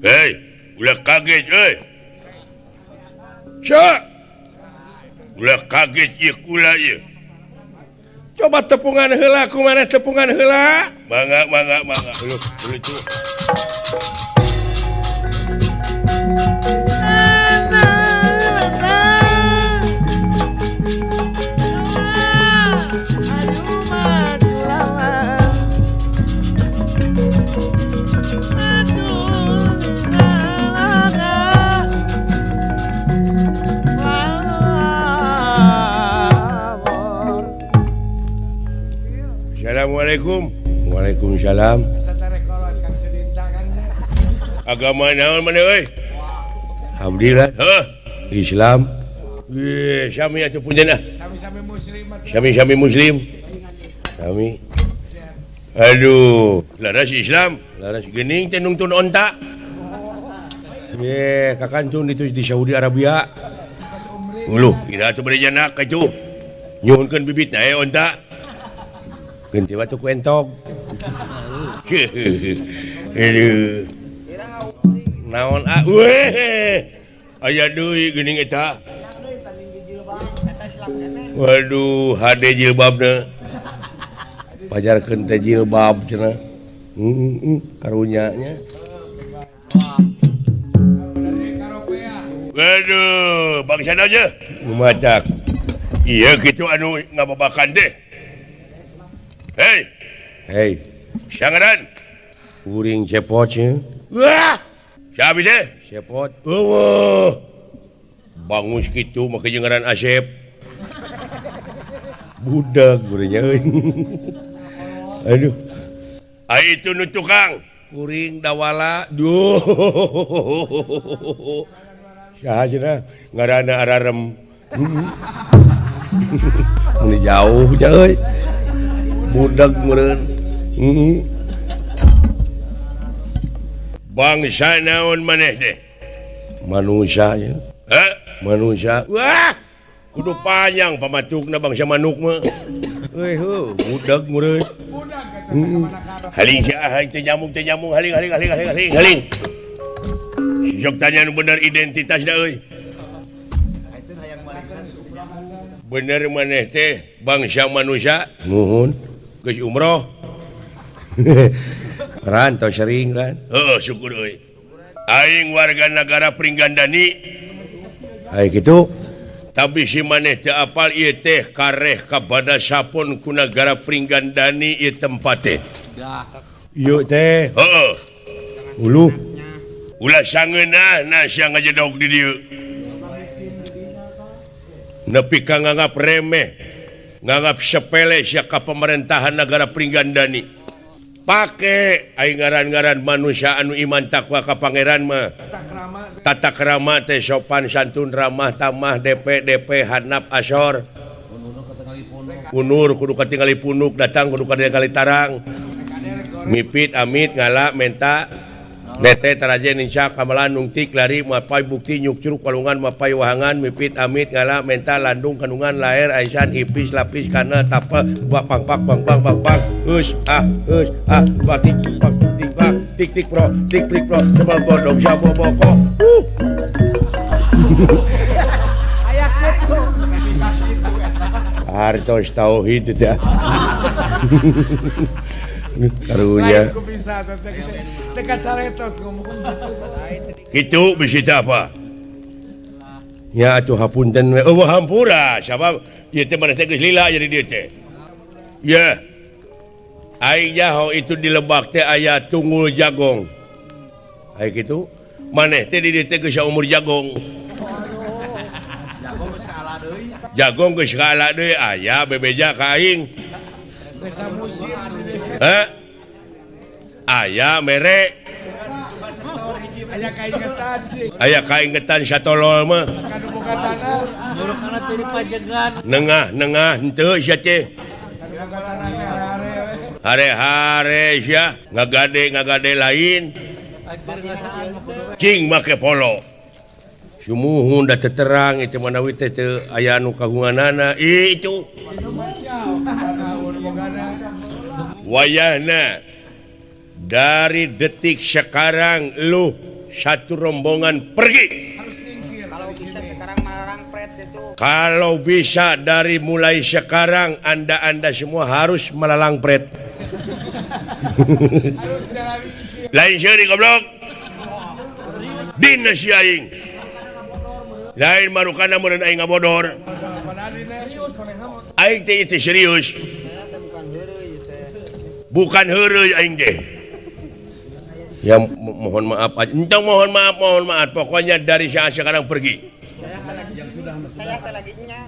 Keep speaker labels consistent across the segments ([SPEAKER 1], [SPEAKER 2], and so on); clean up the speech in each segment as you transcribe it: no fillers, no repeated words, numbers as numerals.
[SPEAKER 1] Hei, ulah kaget euy. Sa. Ulah kaget ieu kula ieu. Coba tepungan heula kumaha tepungan heula. Mangga mangga mangga. Uluh, uluh tuh. Assalamualaikum. Waalaikumsalam. Agama naon maneh euy? Alhamdulillah. Heuh, Islam. Ye, sami atuh punten ah.
[SPEAKER 2] Sami-sami muslim.
[SPEAKER 1] Sami-sami muslim. Sami. Aduh, laras Islam, laras geuning teh nungtun onta. Ye, kakantun itu di Saudi Arabia. Uluh, kira atuh bade janak atuh. Nyuhunkeun bibitna onta. Ganti batu ku entog. Aduh. Naon ah? Weh. Aya deui geuning eta. Waduh, hade jilbabna. Pajarkeun teh jilbab cenah. Karunya nya. Waduh, bangsa aja. Lumacak. Ieu kitu anu ngababakan teh. Hei, hei, sangaran kuring cepot nya. Wah, siapa deh? Cepot. Eueuh. Bangus kitu make jeung ngaran Asep. Budak gurenya euy. Aduh. Ai itu nu tukang kuring dawala. Duh. Saha cenah ngaranna ararem. Ini jauh euy. Budak meureun. Bangsa naon maneh teh? Manusia nya. Heh, manusia. Wah, kudu panjang pamatukna bangsa manuk mah. Euy heuh, budak meureun. Haling sia teh nyamuk haling haling haling haling haling haling. Sok tanya nu bener identitasna euy. Bener maneh teh bangsa manusia? Nuhun. Geus umroh. Rantau sering kan. Heeh, syukur euy. Aing warga negara Pringgandani. Ai kitu. Tapi si maneh teu apal ieu teh kareh kabada sapun ku nagara Pringgandani ieu tempat teh. Ieu teh. Heeh. Uluh. Ulah sangeunahna sia ngajedog di dieu. Nepi ka nganggap remeh, nganggap sepele sia ka pemerintahan negara Pringgandani. Pake aing ngaran-ngaran manusia anu iman takwa ka pangeran mah. Tata krama teh sopan santun ramah tamah DP DP hanap asor. Unur kudu katingali punuk datang kudu katingali tarang. Mipit amit ngala menta nete taraje ninca kamalan nungtik lari mapai bukti nyukcruk walungan mapai wahangan mipit amit ngala menta landung kandungan laer aisan ipis lapis kana tapel bak pang pak bang bang bang bang us ah batik pak tik pak tik tik pro tik prik pro sebal bodong sabo boko
[SPEAKER 2] Aya kitu
[SPEAKER 1] hartos tauhid teh. Karunya. Kitu bisi teh apa? Nya atuh hapunten we. Eueuh hampura sabab ieu teh maneh teh geus lila jadi dieu teh. Ye. Aing nyaho itu di lebak teh aya tunggul jagong. Aya kitu maneh teh di dieu teh geus saumur jagong. Jagong geus kaala deui aya bebeja ka aing. Heh? Aya mere aya kaingetan satolol mah nengah-nengah henteu sia teh hare-hare sia ngagade-ngagade lain cing make polo sumuhun da teterang itu manawi teh teu aya anu kagunganana itu wayahna dari detik sekarang lu Satu rombongan pergi.
[SPEAKER 3] Kalau bisa sekarang melarang pret itu.
[SPEAKER 1] Kalau bisa dari mulai sekarang Anda semua harus melalang pret. Lain seuri goblok. Dina si aing. Lain marukana meureun aing ngabodor. Aing teh itu serius. Bukan heureuy aing teh. Ya mohon maaf aja. Entong mohon maaf. Pokoknya dari saat sekarang pergi.
[SPEAKER 3] Saya lagi nya.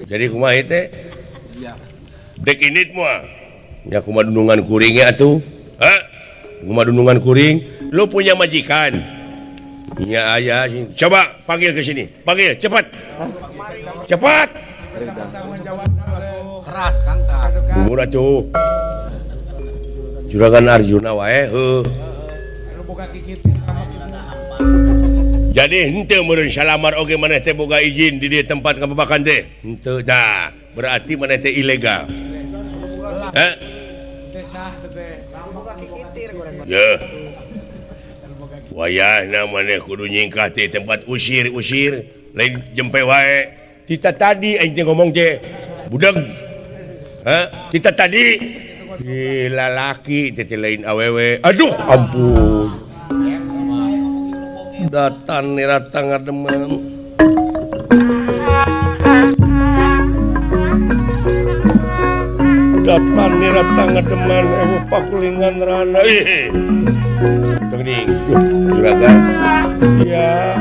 [SPEAKER 1] Jadi kumaha teh? Dek init moal. Ya kumaha dunungan kuring atuh? Hah? Kumaha dunungan kuring? Lu punya majikan? Ya ayah, coba panggil ke sini. Panggil cepat. Cepat.
[SPEAKER 2] Keras Kang.
[SPEAKER 1] Bubur atuh. Juragan Arjuna wae heuh. Jadi henteu meureun salamar oge maneh teh boga izin di dieu tempat ngababakan teh. Henteu tah, berarti maneh teh ilegal. Heh? Ya. Wayahna maneh kudu nyingkah teh tempat usir-usir, lain jempe wae. Tita tadi aing teh ngomong teh. Budeg. Heh? Tita tadi gila laki teh lain awewe. Aduh ampun. Datan nirata ngademen. Datan nirata ngademen ewu pakulingan rana. Ih. Teuing juragan. Ya.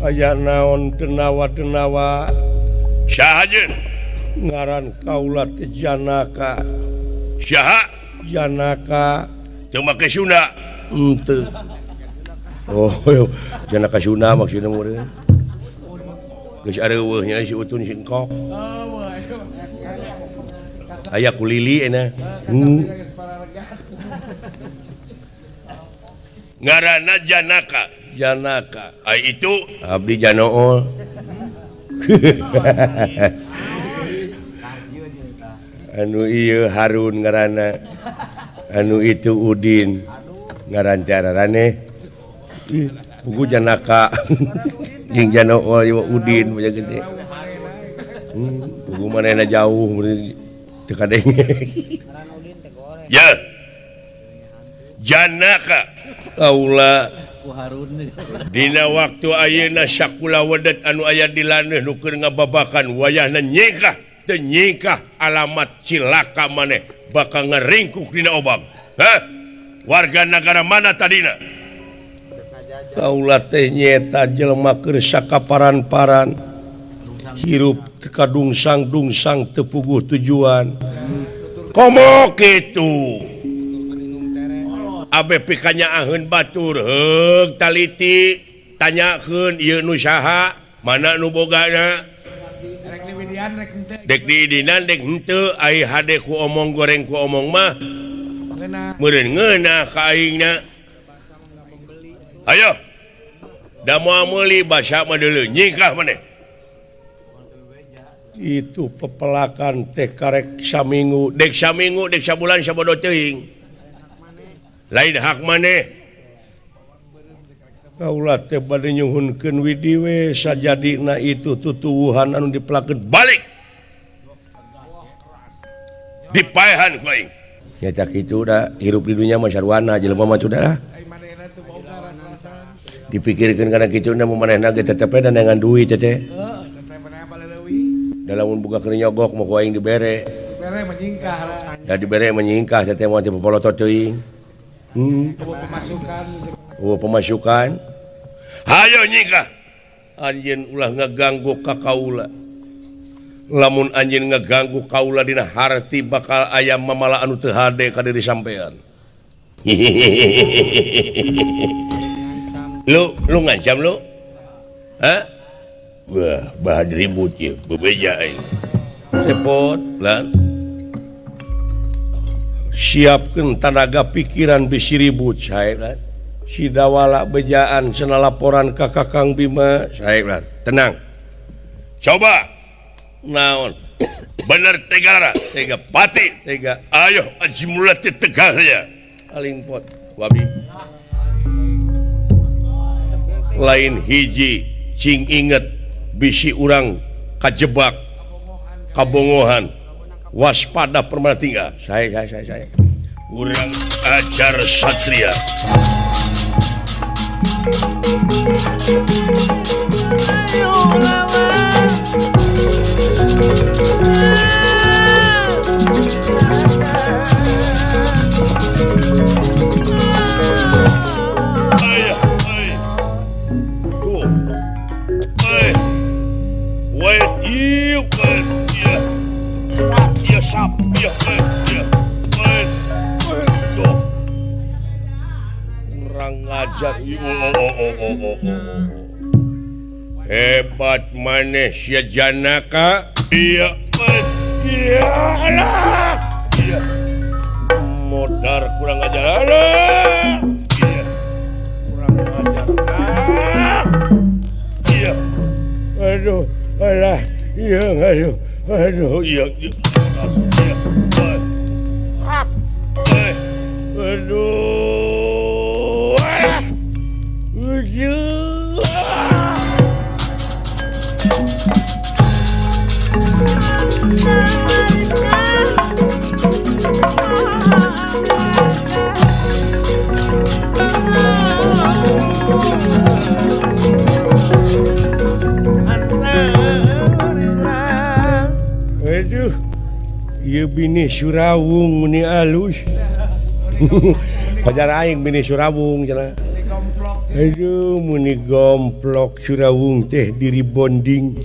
[SPEAKER 1] Aya naon denawa-denawa saha jeung ngaran kaula teh Janaka. Saha Janaka teu make Sunda henteu. Oh Janaka Sunda maksudna meureun geus areuweuh nya si Utun si Engkok. Aya kulili cenah. Ngaranna Janaka. Janaka ai itu abdi Janool. Anu ieu Harun ngaranna, anu itu Udin ngaran teh ararane. Pugu Janaka jeung Janool ieu Udin punya gede. Pugu manehna jauh teu kadenge. Ya. Janaka kaula dina waktu ayeuna sakula wedet anu aya di laneuh nu keur ngababakan wayahna nyingkah teu nyingkah alamat cilaka maneh bakal ngaringkuk dina obang. Hah? Warga nagara mana tadina? Kaula teh nyaeta jelema keur sakaparan-paran hirup teu kadungsang-dungsang teu puguh tujuan. Komo kitu. Abe pikanya aheun batur heug taliti tanyakeun ieu nu saha mana nu bogana dek diidinan dek henteu ai hade ku omong goreng ku omong mah meureun ngeunah ka aingna. Ayo da moal meuli basa mah deuleu nyingkah maneh. Itu pepelakan teh karek saminggu dek sabulan sabodo teuing lain hak maneh. Kaula teh bade nyuhunkeun widi we sajadina itu tutuwuhan anu dipelakeun balik dipaehan ku aing. Nya cak kitu da hirup di dunya mah sarwana jelema mah sudah dipikirkeun kana kitu na manehna ge tetep we dengan duit teh. Da lamun boga keur nyogok mah ku aing dibere.
[SPEAKER 2] Dibere menyingkah.
[SPEAKER 1] Da dibere menyingkah teh moal teh popolotot teuing.
[SPEAKER 2] Pemasukan.
[SPEAKER 1] Oh, pemasukan. Hayo nyingkah. Anjeun ulah ngaganggu ka kaula. Lamun anjeun ngaganggu kaula dina harti bakal aya mamala anu teu hade ka diri sampean. Lu ngancam lu? Hah? Wah, bahan ribut ieu, bebeja aing. Repot lan. Siapkeun tanaga pikiran bisi ribut sae lan. Sidawala bejaan cenah laporan ka Kakang Bima. Saya tenang. Coba naon? Bener tegara, tega pati, tega. Ayo aji mulati tegarnya. Alingpot wabi. Lain hiji cing inget bisi urang kajebak kabongohan waspada permana tinggal. Saya. Urang ajar satria. Kurang ajar. Hebat maneh sia Janaka. Iya, iya, alah. Iya. Modar kurang ajar. Alah. Iya. Kurang ajar. Ah. Iya. Aduh, alah. Iya, aduh. Aduh, iya. Iya. Aduh. Ah. Aduh. Aduh, ieu bini Surawung meni alus. Pajar aing bini Surawung cenah. Aduh, meni gomplok Surawung teh diri bonding.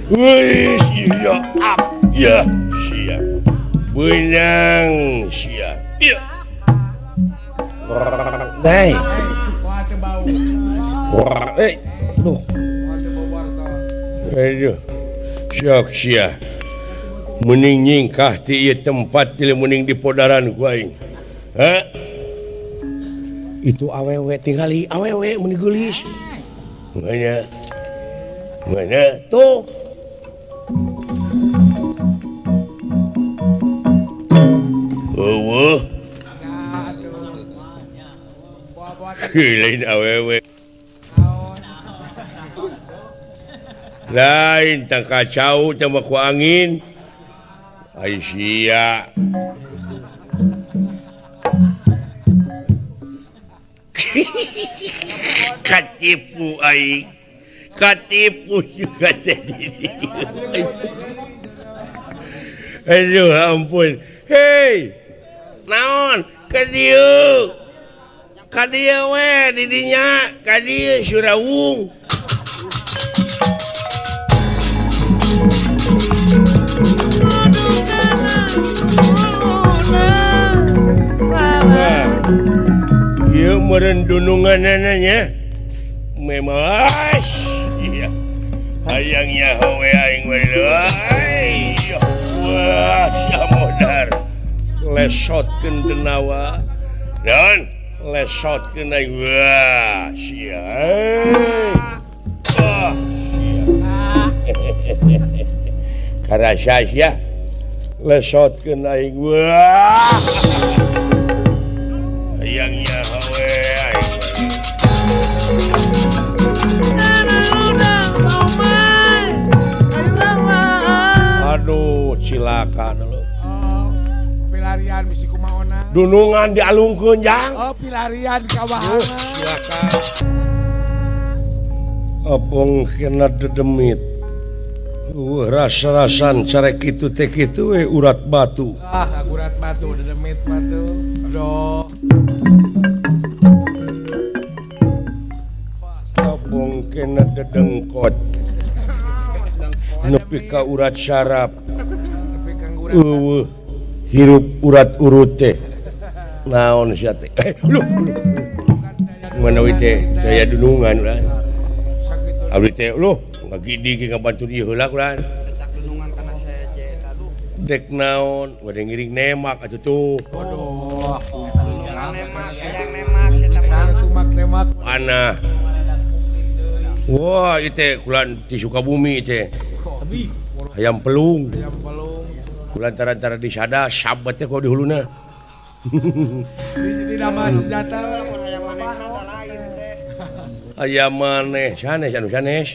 [SPEAKER 1] Wih, iya, up, ya, siap. Benang, siap. Iya. Dai. Eh, duh. Aduh. Sok sia. Mending nyingkah ti ieu tempat ti mending di podaran ku aing. Ha? Itu awewe tingali awewe meni geulis. Mana? Mana? Tuh. Eueuh. Lain awewe. Lain tang kacau tambah ku angin. Ai sia. Katipu aing. Katipu juga tadi. Aduh ampun. Hei. Naon? Ka dieu. Ka dieu we di dinya, ka dieu Surawung. Ieu meureun dununganana nya. Memas. Iya. Hayang nyaho we aing we. Wah, sia modar. Lesotkeun denawa. Dan lesotkeun aing. Wah, sia. Wah, sia. Karasa sia. Lesotkeun aing. Wah. Hayang nyaho we aing. Aduh, cilaka lu.
[SPEAKER 2] Oh, pilarian bisi kumaona.
[SPEAKER 1] Dunungan dialungkeun jang.
[SPEAKER 2] Oh, pilarian ka wahana.
[SPEAKER 1] Cilaka. Opong kena dedemit. Rasa-rasan carek kitu teh kitu we urat batu.
[SPEAKER 2] Ah, urat batu dedemit batu. Aduh.
[SPEAKER 1] Opong kena dedengkot. Nepi ka urat syaraf. Eueuh, hirup urat urut teh. Naon sia teh? Luh. Manawi teh daya dunungan ulah. Abdi teh luh ngagidi ge ngabantu ieu heula ulah.
[SPEAKER 3] Dunungan kana seje aduh.
[SPEAKER 1] Dek naon, bade ngiring nemak atuh tuh.
[SPEAKER 2] Waduh,
[SPEAKER 3] dunungan nemak, hayang nemak eta
[SPEAKER 1] Panah. Wah, ieu teh kulan ti Sukabumi teh. Hayam pelung.
[SPEAKER 2] Hayam pelung.
[SPEAKER 1] Kulantaran-tara disada sabat teh ku di huluna.
[SPEAKER 2] Di nama senjata
[SPEAKER 1] hayam maneh sanes anu sanes.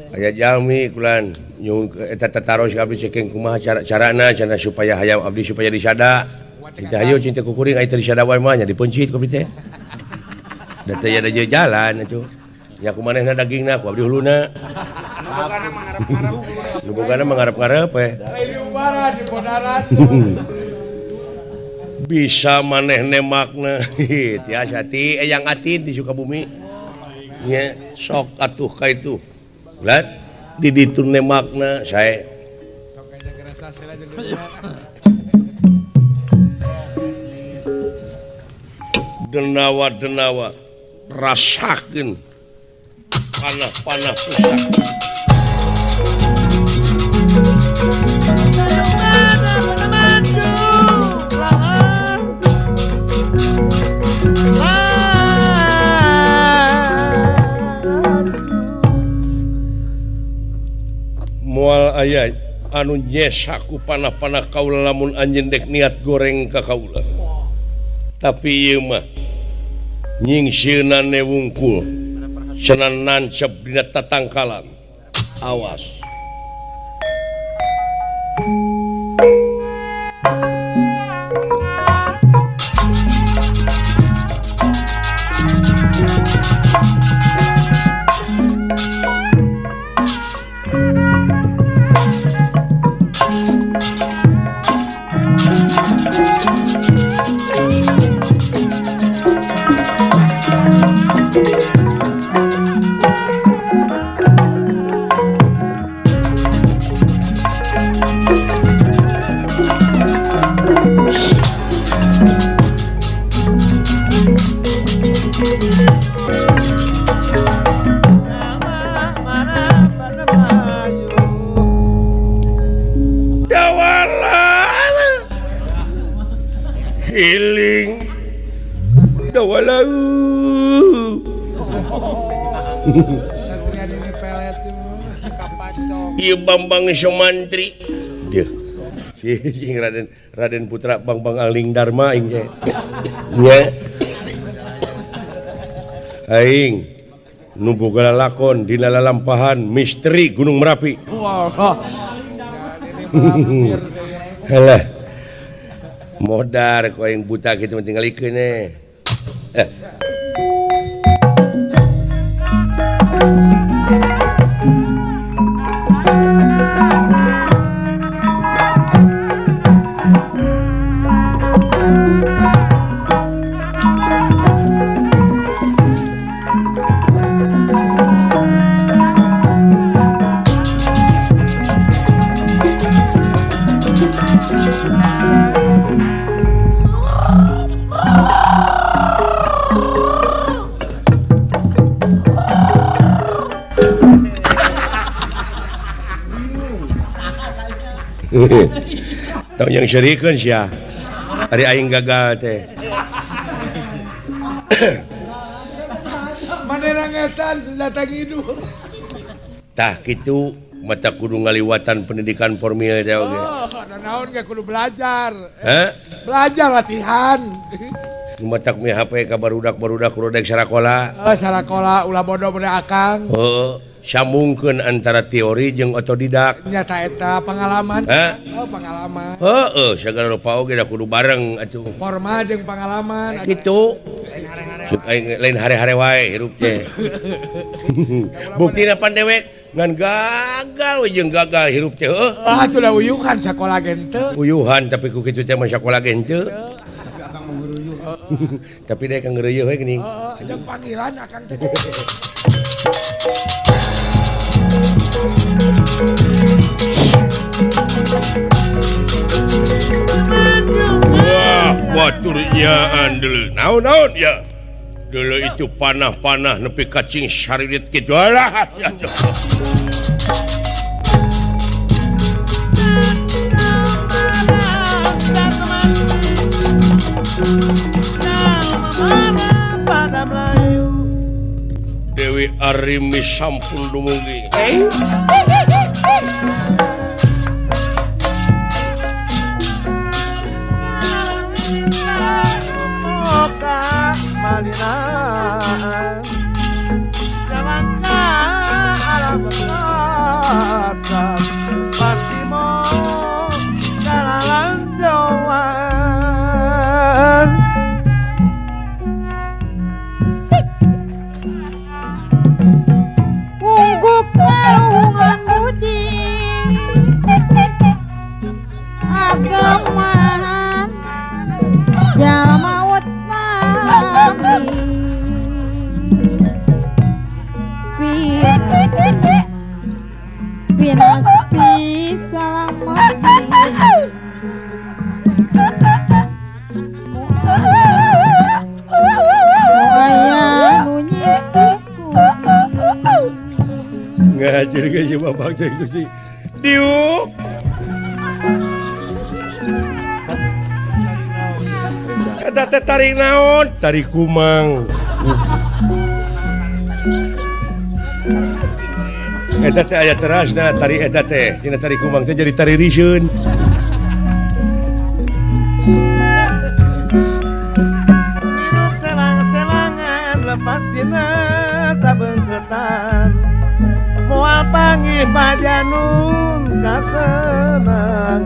[SPEAKER 1] Aya jalmi kulan nyuhun eta tataros ka abdi cekeng kumaha cara-carana cenah supaya hayam abdi supaya disada. Cinta hayu cinta kukuring aya teu disada wae mah nya dipeuncit ku abdi teh. Da teh aya jalan atuh. Ya ku manehna dagingna ku abdi huluna. Nu bogana mah ngarep-ngarep we. Bisa maneh nemakna. Tiasa ti Eyang Atin di Sukabumi. Nya sok atuh ka itu. Lat di ditu nemakna sae. Denawa-denawa rasakeun panah-panah pusaka. Moal aya anu nyesa ku panah-panah kaula lamun anjeun dek niat goreng ka kaula. Tapi ieu mah nyingsieunan wungkul cenah nancep dina tatangkalan. Awas. Ieu Bambang Somantri. Deuh. Si Raden Raden Putra Bambang Aling Dharma aing teh. Nya. Aing nu boga lalakon dina lalampahan misteri Gunung Merapi. Halah. Modar ku aing buta kitu mah tingalikeun eh. Tong yang serikeun sia. Ari aing gagal teh.
[SPEAKER 2] Manehna ngetan senjata ngidul.
[SPEAKER 1] Tah kitu mata kudu ngaliwatan pendidikan formal teh oge.
[SPEAKER 2] Oh, naon ge kudu belajar.
[SPEAKER 1] Heh?
[SPEAKER 2] Belajar latihan.
[SPEAKER 1] Matak mi HP ka barudak-barudak kudu dek sarakola.
[SPEAKER 2] Oh, sarakola ulah bodoh bade akang.
[SPEAKER 1] Heeh. Sambungkeun antara teori jeung otodidak.
[SPEAKER 2] Nyata eta pengalaman.
[SPEAKER 1] Heh?
[SPEAKER 2] Oh, pengalaman.
[SPEAKER 1] Heeh, sagala rupa oge da kudu bareng atuh.
[SPEAKER 2] Formal jeung pengalaman.
[SPEAKER 1] Kitu. Lain hare-hare wae hirup teh. Buktina pan dewek ngan gagal we jeung gagal hirup teh heuh.
[SPEAKER 2] Ah, atuh da uyuhan sakola ge henteu.
[SPEAKER 1] Uyuhan tapi ku kitu teh mah sakola ge henteu. Tapi dek ngeureuyeuh we geuning.
[SPEAKER 2] Heeh, jeung panggilan akang teh.
[SPEAKER 1] Wah, baturnya dulu. Naon-naon ya. Dulu itu panah-panah nepi kacing saririt kitu. Alah.
[SPEAKER 4] Pada Melayu
[SPEAKER 1] Dewi Arimi sampun dumugi. Diuk eta teh tari naon? Tari kumang. Eta teh aya terasna tari eta teh. Dina tari kumang teh jadi tari riseun.
[SPEAKER 4] Nirup selang-selangan lepas dina sabeungkeutan. Moal panggih pajanun kasenangan.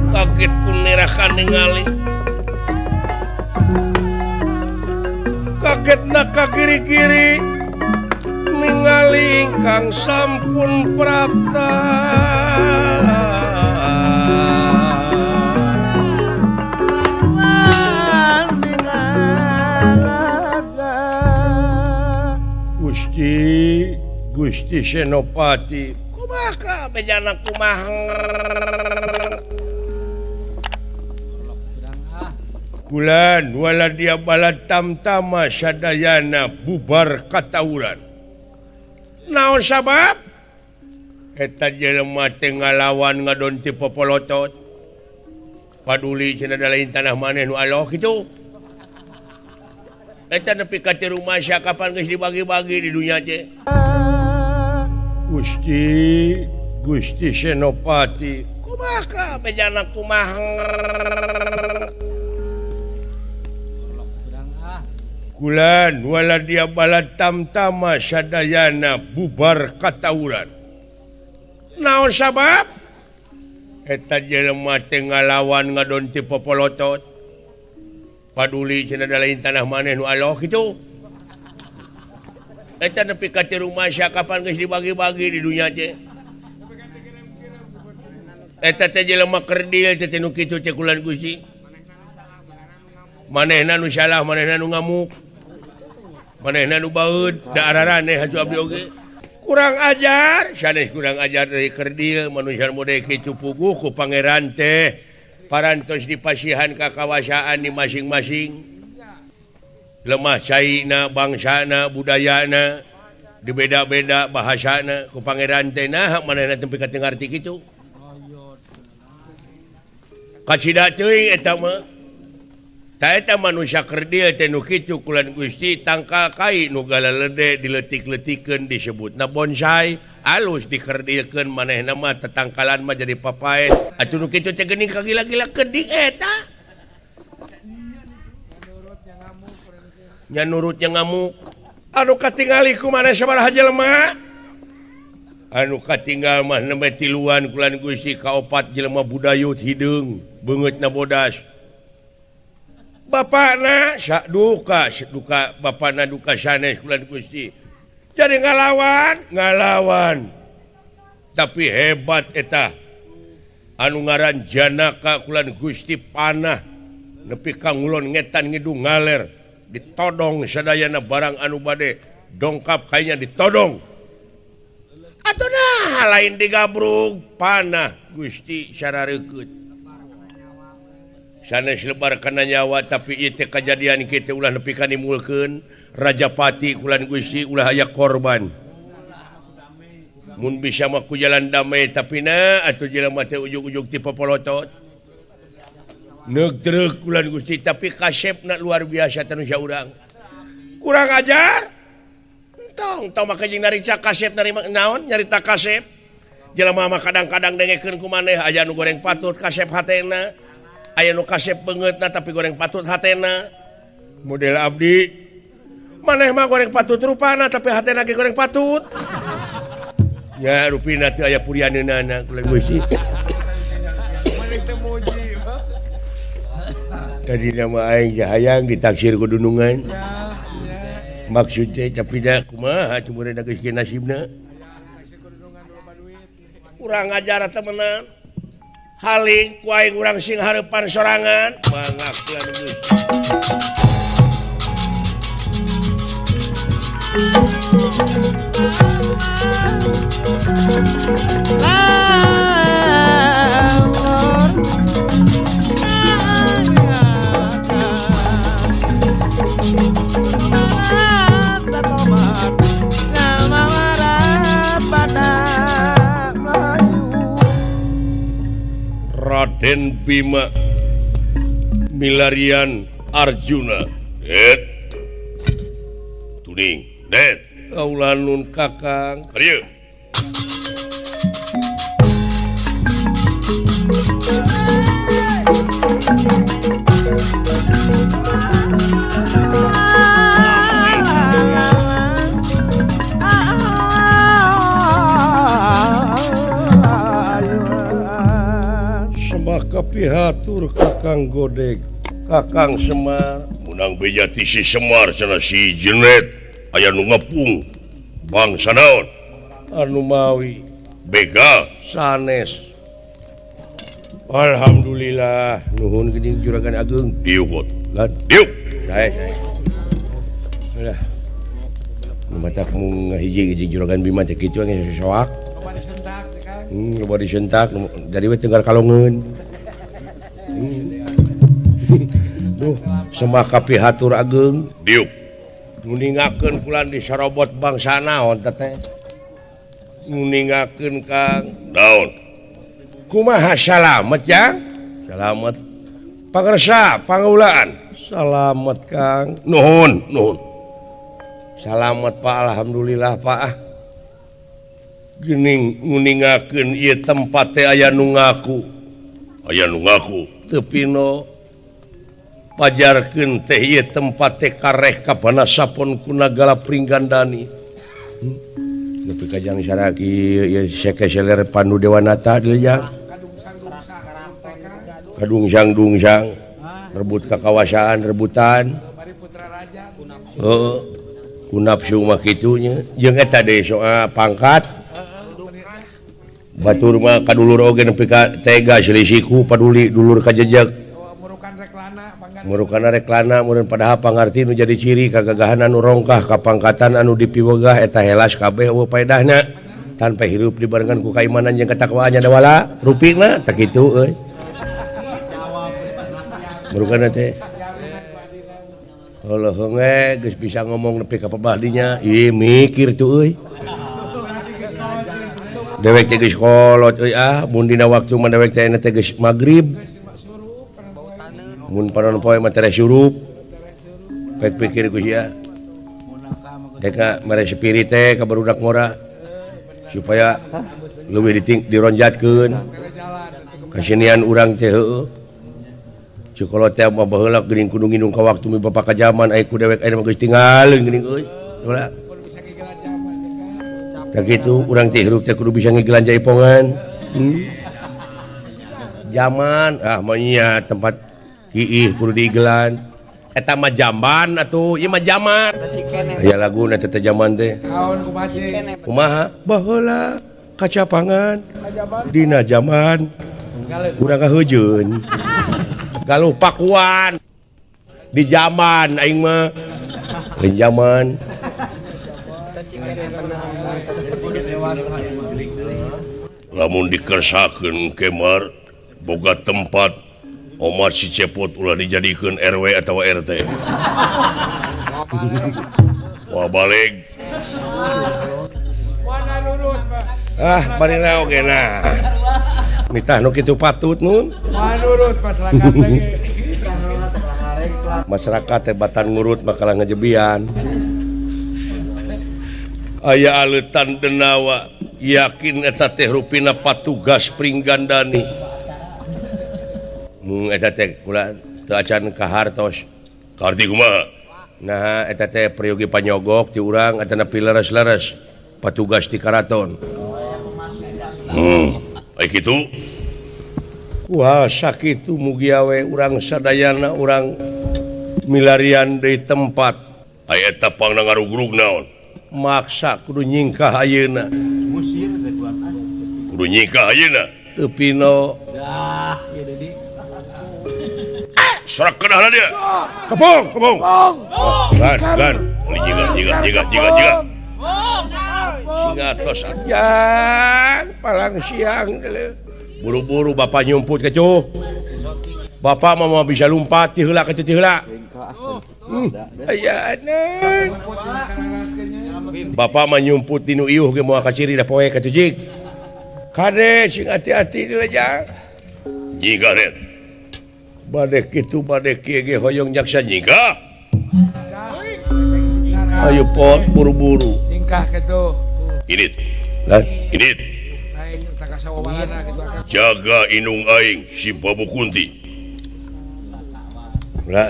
[SPEAKER 1] Kaget ku nerakan ningali. Kagetna ka kiri-kiri ningali ingkang sampun prapta. Gusti, Gusti Senopati, kumaha bejana kumaha. Kulan wala dia balad tamtama sadayana bubar katawuran. Naon sabab? Eta jelema teh ngalawan ngadon ti popolotot. Paduli cenah da lain tanah maneh nu aloh kitu. Eta nepi ka teu rumasa kapan geus dibagi-bagi di dunya teh. Gusti, Gusti Senopati, kumaha bejana kumaha. Kulan wala dia balad tamtama sadayana bubar katawuran. Naon sabab? Eta jelema teh ngalawan ngadon ti popolotot. Paduli cenah da lain tanah maneh nu aloh kitu. Eta nepi ka teu rumasa kapan geus dibagi-bagi di dunya teh. Eta teh jelema kerdil teh nu kitu teh kulan Gusti. Manehna nu salah, manehna nu ngamuk. Manehna nu baeud, da araraneh hacu abdi oge. Kurang ajar, sanes kurang ajar dari kerdil manusia mode kitu puguh ku pangeran teh. Parantos dipasihan ka kawasaan di masing-masing. Lemah caina, bangsana, budayana, dibeda-beda bahasana ku pangeran teh nah manehna teu pika teu ngarti kitu. Kacida teuing eta mah. Ta eta manusia kerdil teh nu kitu kulan Gusti tangkal kai nu galalede diletik-letikeun disebutna bonsai, alus dikerdilkeun manehna mah tetangkalan mah jadi papaet. Atuh nu kitu teh geuning kagila-gila kedik eta. Nya nurutnya ngamuk. Anu katingali ku maneh sabaraha jelema? Anu katinggal mah nembe tiluan kulan Gusti kaopat jelema budayut hideung beungeutna bodas. Bapakna duka duka bapakna duka sanes kulan Gusti. Jadi ngalawan, ngalawan. Tapi hebat eta. Anu ngaran Janaka kulan Gusti panah nepi ka ngulon ngetan ngidung ngaler ditodong sadayana barang anu bade dongkap kayaknya ditodong. Atuh nah lain digabrug panah Gusti sarareukeup. Sanes lebar kana nyawa tapi ieu teh kajadian kitu ulah nepi ka nimulkeun Rajapati kulan Gusti ulah aya korban. Mun bisa mah ku jalan damai tapi na atuh jelema teh ujug-ujug ti popolotot. Neuk truk kulan Gusti tapi kasepna luar biasa teh nu urang. Kurang ajar. Entong tong make jeung nariksa kasep narima naon nyarita kasep. Jelema mah kadang-kadang dengekeun ku maneh aya nu goreng patut kasep hatena. Aya nu kasep beungeutna tapi goreng patut hatena. Model abdi maneh mah goreng patut rupana tapi hatena ge goreng patut. Ya rupina teu aya purianeunana kulan Gusti. Tadi nama aing jahayang ditaksir ku dunungan. Maksud teh tapi da kumaha cumurna geus ge nasibna. Kurang ajar temenan. Haling ku aing urang sing hareupan sorangan. Mangga kulan Gusti. Raden Bima milarian Arjuna. Det. Tuning, det. Kaula nun Kakang. Karieu. Kapihatur Kakang Godeg, Kakang Semar, munang beja ti si Semar cenah si Jenet aya nu ngepung bangsa naon anu mawi begal sanes. Alhamdulillah nuhun geuning Juragan Ageung diuk lan diuk sae sae. Lah nu matak mung ngahiji-hiji Juragan Bima teh kitu geus soak. Loba disentak jadi we tenggar kalongeun. Duh, semah kapihatur ageung diuk. Nguningakeun kulan disorobot bangsa naon teh. Nguningakeun Kang. Naon? Kumaha salamet jang? Salamet. Pangersa pangaulaan. Salamet Kang. Nuhun, nuhun. Salamet Pak, alhamdulillah Pak. Gening nguningakeun ieu tempat teh aya nu ngaku. Aya nu ngaku teu pino. Pajarkeun teh ieu tempat teh kareh ka Banasapon ku Nagala Pringgandani. Nepi ka jang saraki ieu sekeseler Pandu Dewanata deui jang. Kadungsang-dungsang rebut kakawasaan rebutan. Heeh. Ku nafsu mah kitu nya. Jeung eta deui soal pangkat. Batur mah kadulur oge nepi ka tega selisiku paduli dulur ka jejeg. Murukana reklana meureun padahal pangarti nu jadi ciri kagagahan anu rongkah kapangkatan anu dipiwegah eta helas kabeh eueuh paedahna tanpa hirup dibarengan ku kaimanan jeung ketakwaan nya dawala rupina tah kitu euy. Murukana teh heuh we geus bisa ngomong nepi ka pabahdinya ih mikir tuh euy. Dewek teh geus kolot euy ah mun dina waktu mah dewek teh teh geus magrib. Mun panon poe mah tereh surup. Pek pikir ku sia. Deka mere spirit teh ka barudak ngora supaya leuwih dironjatkeun. Kasenian urang teh heueuh. Cukolot teh mah baheula geuning kudu ngindung ka waktu mi bapa ka jaman aya ku dewek aya mah geus tinggaleun geuning euy. Ulah. Tah kitu urang teh hirup teh kudu bisa ngigelan jaipongan. Jaman ah mah nya tempat kiih kudu diigelan. Eta mah jamban atuh, ieu mah jaman. Aya laguna teh jaman teh. Kumaha? Baheula kacapangan dina jaman urang kaheujeun. Galuh pakuan di jaman aing mah. Lain jaman. Lamun dikersakeun kemar boga tempat Omar si Cepot ulah dijadikeun RW atau RT. Wah balik. Ah, barina oge nah. Mitah nu kitu patut nun.
[SPEAKER 2] Manurut masyarakat teh.
[SPEAKER 1] Masyarakat teh batan ngurut makalah ngejebian. Aya aleutan denawa yakin eta teh rupina patugas Pringgandani. Mung eta teh kula teu acan kahartos. Kaharti kumaha? Nah eta teh peryogi panyogok ti urang atana pileres-leres patugas ti karaton. Ai kitu. Wah sakitu mugi awe urang sadayana urang milarian deui tempat. Ai eta pangna ngarugrug naon? Maksa kudu nyingkah ayeuna. Kudu nyingkah ayeuna. Teu pino.
[SPEAKER 3] Dah, ieu deui.
[SPEAKER 1] Sorak kedah dia. Kepung, kepung. Gan, gan. Jiga, jiga, jiga, jiga, jiga. Singa tos ajang, palang siang. Buru-buru bapak nyumput kecuh. Bapak mau bisa lompat ti heula kecuh ti heula. Aya anak. Bapak mah nyumput dinu iuh ge moal kaciri da poe kecuh jig. Kade sing hati-hati di lejang. Jiga ret. Bade kitu bade kieu ge hoyong jaksa nyingkah. Ayo pot buru-buru.
[SPEAKER 2] Nyingkah kitu.
[SPEAKER 1] Init. Lah, init. Jaga inung aing si Babu Kunti. Lah.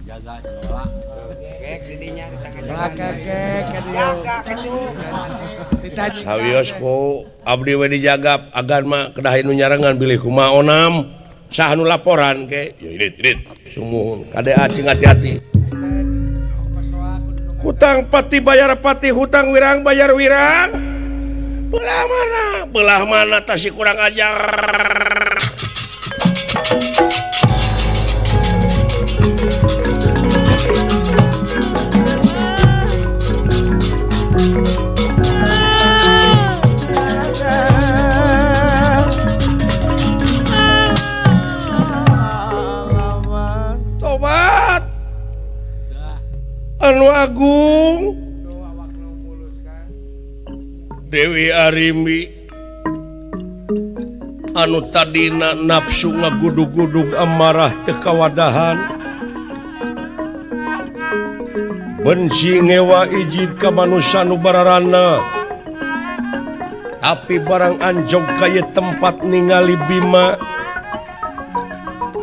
[SPEAKER 3] Jaga heula. Kek didinya
[SPEAKER 1] Sawios ku abdi we dijagap agan mah kedah nu nyarengan bilih kumaha onam. Saha nu laporan ke? Ya init, init. Sumuhun kade acing hati-hati. Hutang pati bayar pati, hutang wirang bayar wirang. Belah mana? Belah mana tasi kurang ajar. Tobat. Anu agung Dewi Arimbi anu tadina nafsu ngagudug-gudug amarah teu kawadahan benci ngewa ijid ka manusa nu bararana tapi barang anjog ka ieu tempat ningali Bima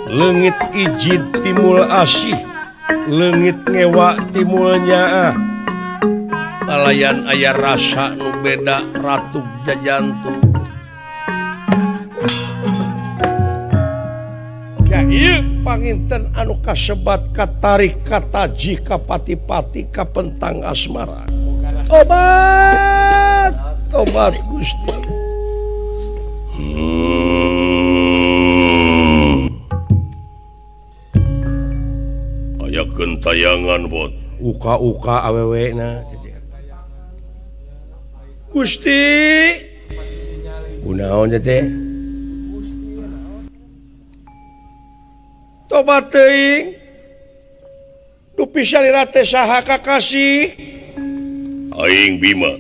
[SPEAKER 1] leungit ijid timul asih leungit ngewa timul nyaah kalayan aya rasa nu beda ratu jajantu. Ya ieu panginten anu kasebat katarik kataji kapati-pati kapentang asmara. Tobat, tobat Gusti. Aya gentayangan bot. Uka-uka awewe na. Gusti kunaon teh tobat teuing dupi salira teh saha kakasih aing Bima.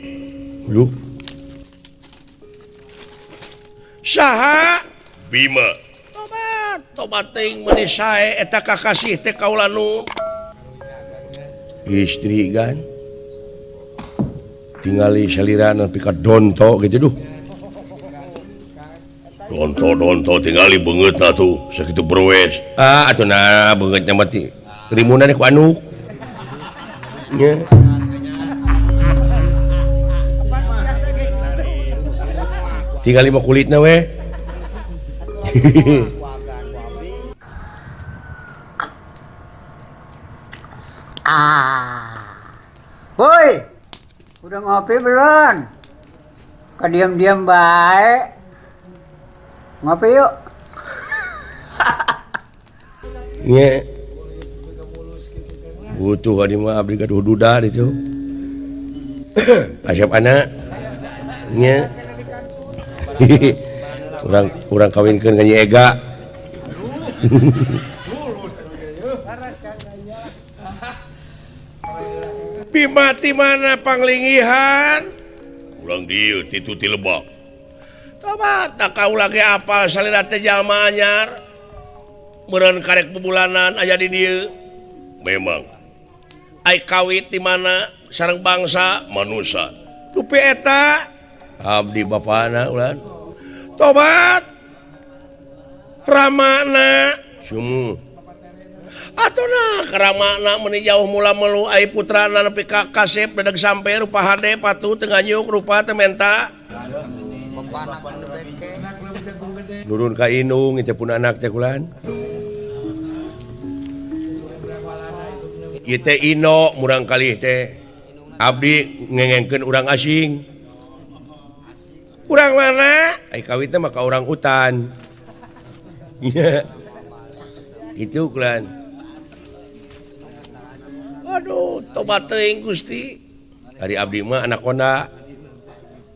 [SPEAKER 1] Duh saha Bima tobat tobat teuing meuni sae eta kakasih teh kaula nu istri kan tingali salira nepi ka donto gitu duh. Donto tingali beungeutna tuh sakitu berwes. Ah atuh nah beungeutna mah ti rimunan ku anuk. Nya. Tingali mah kulitna we.
[SPEAKER 5] Ah. Woi. Udah ngopi belum? Kok diam-diam baik? Ngopi yuk.
[SPEAKER 1] Nge. Butuh adi mah abdi gaduh duda ditu. Asep anak. Nge. Urang kawinkeun ka Nyi Ega. Bima ti mana panglingihan? Urang dieu titu ti lebak. Tobat tak kaula ge apal salira teh jalma anyar. Meureun karek bubulanan aya di dieu. Memang. Ai kawit di mana sareng bangsa manusa. Dupi eta abdi bapana ulan. Tobat. Ramana sumu. Atuh nah ramana meuni jauh mula melu ai putrana nepi ka kasep dedeg sampe rupa hade patuh teu nganyuk rupa teu menta. Nurun ka indung teh pun anak teh kulan. Ieu teh Ino murang kalih teh abdi ngengengkeun urang asing. Urang mana? Ai kawit teh mah ka urang hutan. Itu kulan. Aduh, tobat teuing Gusti. Ari abdi mah anak konda.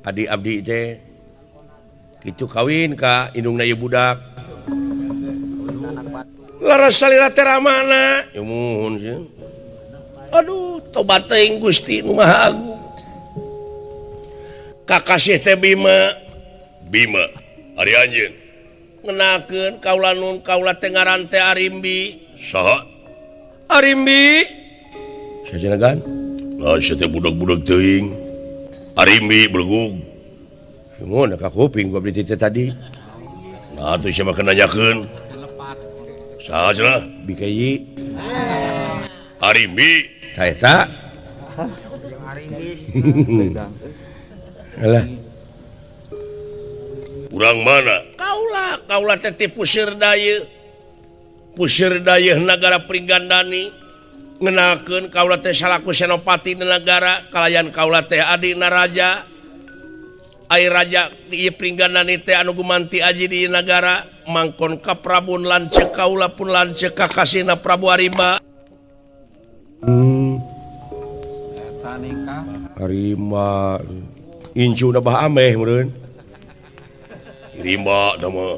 [SPEAKER 1] Adi abdi teh kitu kawin ka indungna ieu budak. Laras salira teh ramana. Ya muhun sieun. Aduh, tobat teuing Gusti nu Maha Agung. Kakasih teh Bima. Bima, ari anjeun. Ngenakeun kaula nun kaula teh ngaran teh Arimbi. Saha? Arimbi. Sajenagan? Lah sia teh budak-budak teuing. Arimbi belegug. Mun ka kuping gua beli teh tadi. Nah atuh sia mah nanyakeun. Saha cenah? Bikeyi. Arimbi. Ta eta.
[SPEAKER 3] Jeung Arimbis.
[SPEAKER 1] Alah. Urang mana? Kaula, kaula teh ti Pusir Dayeuh. Pusir Dayeuh nagara Pringgandani. Ngenakeun kaula teh salaku senopati di nagara, kalayan kaula teh adina raja. Ai raja di Pringgandani teh anu gumanti aji di nagara, mangkon ka Prabun lanceuk kaula pun lanceuk ka kasihna Prabu Arimba.
[SPEAKER 3] Eta nikah
[SPEAKER 1] Arimba incu bah ameh meureun. Rimba tah mah.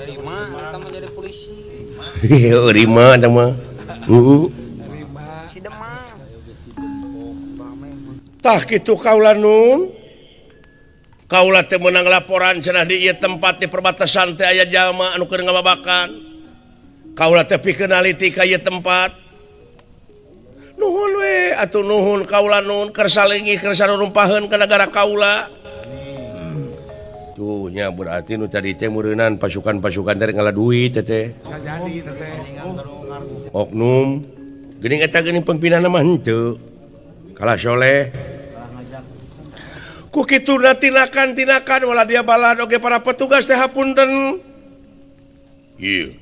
[SPEAKER 3] Rima eta mah jadi polisi.
[SPEAKER 1] Rima tah mah. Heeh.
[SPEAKER 3] Si Demang.
[SPEAKER 1] Tah kitu kaula nun. Kaula teh meunang laporan cenah di ieu tempat di perbatasan teh aya jalma anu keur ngababakan. Kaula teh pikeun naliti ka ieu tempat. Nuhun we atuh nuhun kaula nun keur salengi keur sarumpaheun ka nagara kaula. Tuh nya berarti nu tadi teh meureunnan pasukan-pasukan teh ngala duit teh.
[SPEAKER 2] Bisa jadi teh.
[SPEAKER 1] Oknum geuning eta geuning pengpinana mah henteu. Kalah soleh. Ku kituna tinakan-tinakan wala dia balad oge para petugas teh hapunten. Ieu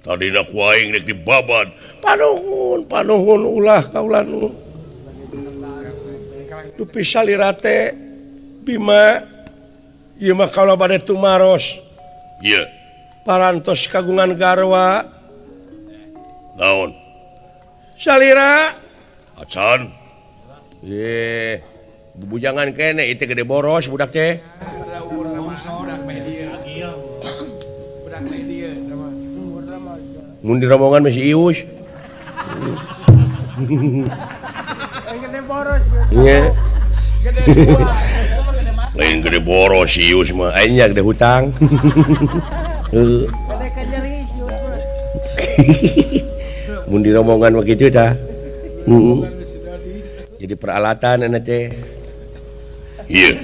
[SPEAKER 1] tadina ku aing rek dibabad. Panuhun, panuhun ulah kaula nu. Dupi salira teh Bima ieu mah kaula bade tumaros. Ieu parantos kagungan garwa. Naon? Salira acan. Ye, bujangan kene itu gede boros budak teh. Mun di rombongan masih ius.
[SPEAKER 4] Gede boros.
[SPEAKER 1] Iya. Lain gede boros ius mah, aing nya gede hutang. Heeh. Mun di rombongan mah kitu tah. Heeh. Jadi peralatan enak teh. Iya.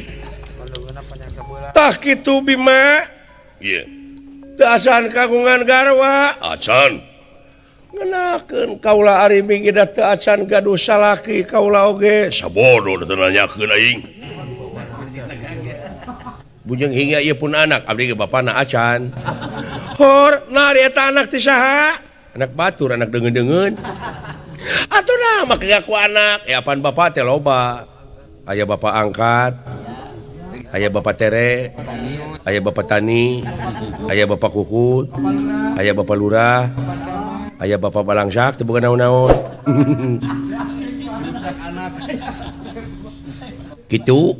[SPEAKER 1] Tah kitu Bima. Iya. Teu acan kagungan garwa. Acan. Ngenakeun kaula Arimbi ge da teu acan gaduh salaki kaula oge. Sabodo teu nanyakeun aing. Bujeng hingga ieu pun anak abdi ge bapana acan. Hor, nah ari eta anak ti saha? Anak batur, anak deungeun-deungeun. Atuh nah make ngaku anak. Ya apaan bapak teh loba. Aya bapak angkat, aya bapak tere, aya bapak tani, aya bapak kukut, aya bapak lurah, aya bapak balangsak teu boga naon-naon. Kitu.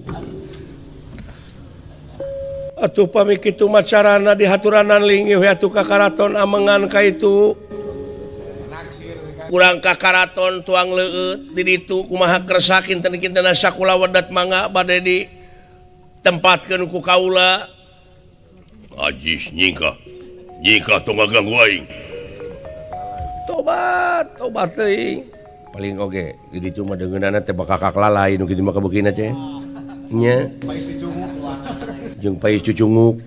[SPEAKER 1] Atuh pami kitu mah carana dihaturanan linggih we atuh ka karaton amengan ka itu. Kurang ka karaton tuang leueut di ditu kumaha kersa kinten-kinten sakula wedat mangga bade di tempatkeun ku kaula. Ajis nyingkah. Nyingkah tong ngaganggu aing. Tobat, tobat teuing. Paling oge di ditu mah deungeunana teh bakal kakalai nu kitu mah kabeukina teh. Nya. Jeung pais cucunguk.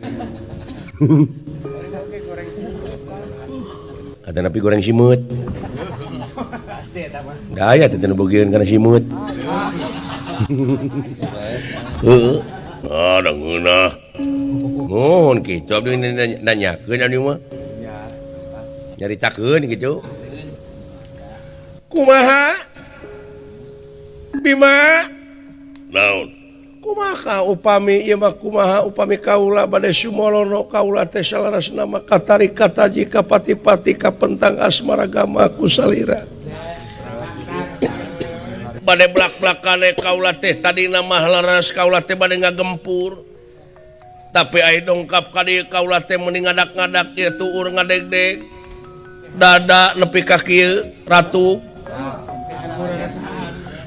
[SPEAKER 1] Ada napi goreng simut. Daya teh nu bogieun kana simut. Heeh. Ah, da ngeunah. Mohon kitu abdi nanyakeun abdi mah. Nyaritakeun kitu. Kumaha? Bima? Naon? Kumaha upami ieu mah kumaha upami kaula bade sumolono kaula teh salarasna mah katarik kataji kapati-pati kapentang asmara gama ku salira. Bade blak-blakane kaula teh tadina mah laras kaula teh bade ngagempur. Tapi ai dongkap ka dieu kaula teh meuni ngadak-ngadak ieu tuur ngadegdeg. Dada nepi ka kieu ratu.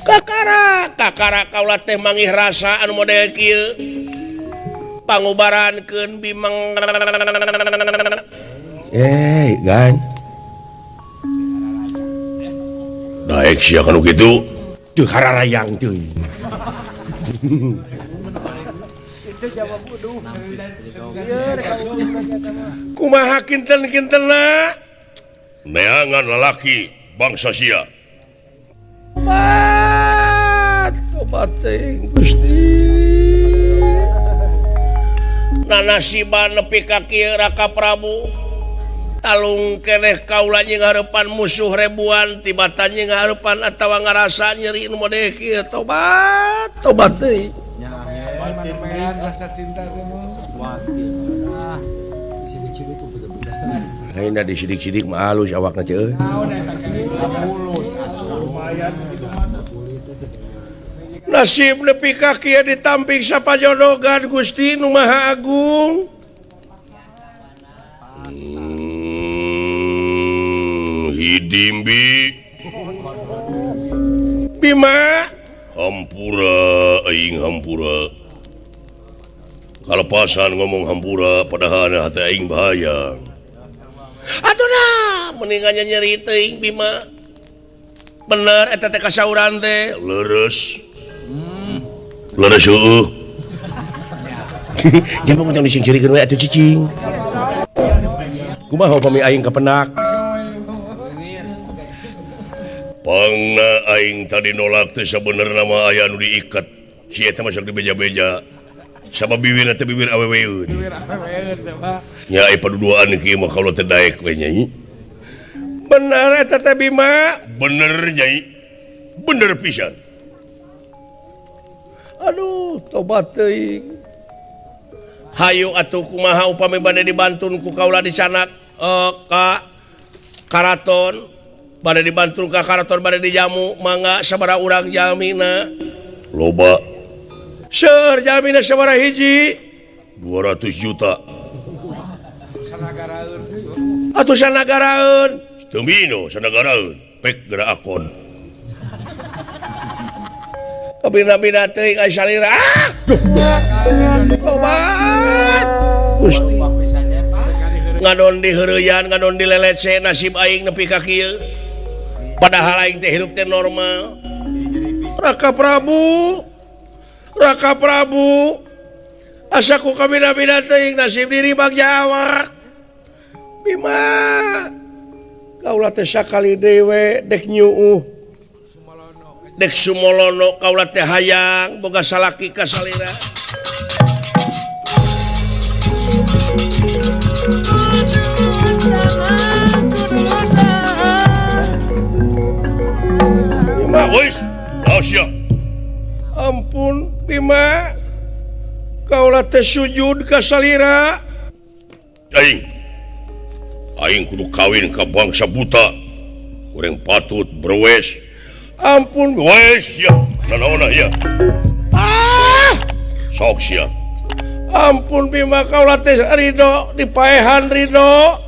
[SPEAKER 1] Kakara, kakara kaula teh mangih rasa anu model kieu. Pangubarankeun Bimeng. Gan. Daek sia kanu kitu. Teu hararayang teuing. Kumaha kinten-kintenna? Neangan lalaki bangsa sia. Tobat, tobat teuing Gusti. Nanasiban nepi ka kieu Raka Prabu. Talung keneh kaula jeung hareupan musuh ribuan tibatan jeung hareupan atawa ngarasa nyeri nu model kieu. Tobat, tobat teuing.
[SPEAKER 2] Rasa cinta teh mah.
[SPEAKER 1] Lain da disidik-sidik mah alus awakna teh euy. Nasib nepi ka kieu ditampik sapajodogan Gusti nu Maha Agung. Hidimbi. Bima hampura aing hampura. Kalepasan ngomong hampura padahal hati aing bahaya. Atuh nah, mendingan nyeri teuing Bima. Bener eta teh kasauran teh, leres. Leres heueuh. Jangan macam disingcirikeun we atuh cicing. Kumaha upami aing kapenak? Pangna aing tadi nolak teh sabenerna mah aya nu diikat. Si eta mah sok dibeja-beja. Sama bibir teh bibir aweweun.
[SPEAKER 2] Bibir aweweun teh mah.
[SPEAKER 1] Nya ai paduduaan kieu mah kaula teh daek we nyai. Bener eta teh Bima? Bener nyai. Bener pisan. Aduh, tobat teuing. Hayu atuh kumaha upami bade dibantun ku kaula dicanak ka karaton. Bade dibantu ka karaton bade dijamu mangga sabaraha urang jamina. Loba. Seur jamina sabaraha hiji? 200 juta.
[SPEAKER 2] Sanagaraeun.
[SPEAKER 1] Atuh sanagaraeun. Teu mino sanagaraeun. Pek geura akon. Kabina-bina teuing ai salira. Ah! Tobat. Gusti. Ngadon di heureuyan, ngadon di lelece nasib aing nepi ka kieu. Padahal aing teh hirup teh normal. Raka Prabu, Raka Prabu, asa ku kabina-bina teuing nasib diri bagja awak. Bima, kaula teh sakali deui we dek nyuuh. Dek sumolono kaula teh hayang boga salaki ka salira. Bima, wis, sia. Ampun Bima, kaula teh sujud ka salira. Aing, aing kudu kawin ka bangsa buta. Urang patut berwes. Ampun wes sia, nanaona ya. Ah, sok sia. Ampun Bima, kaula teh ridho dipaehan ridho.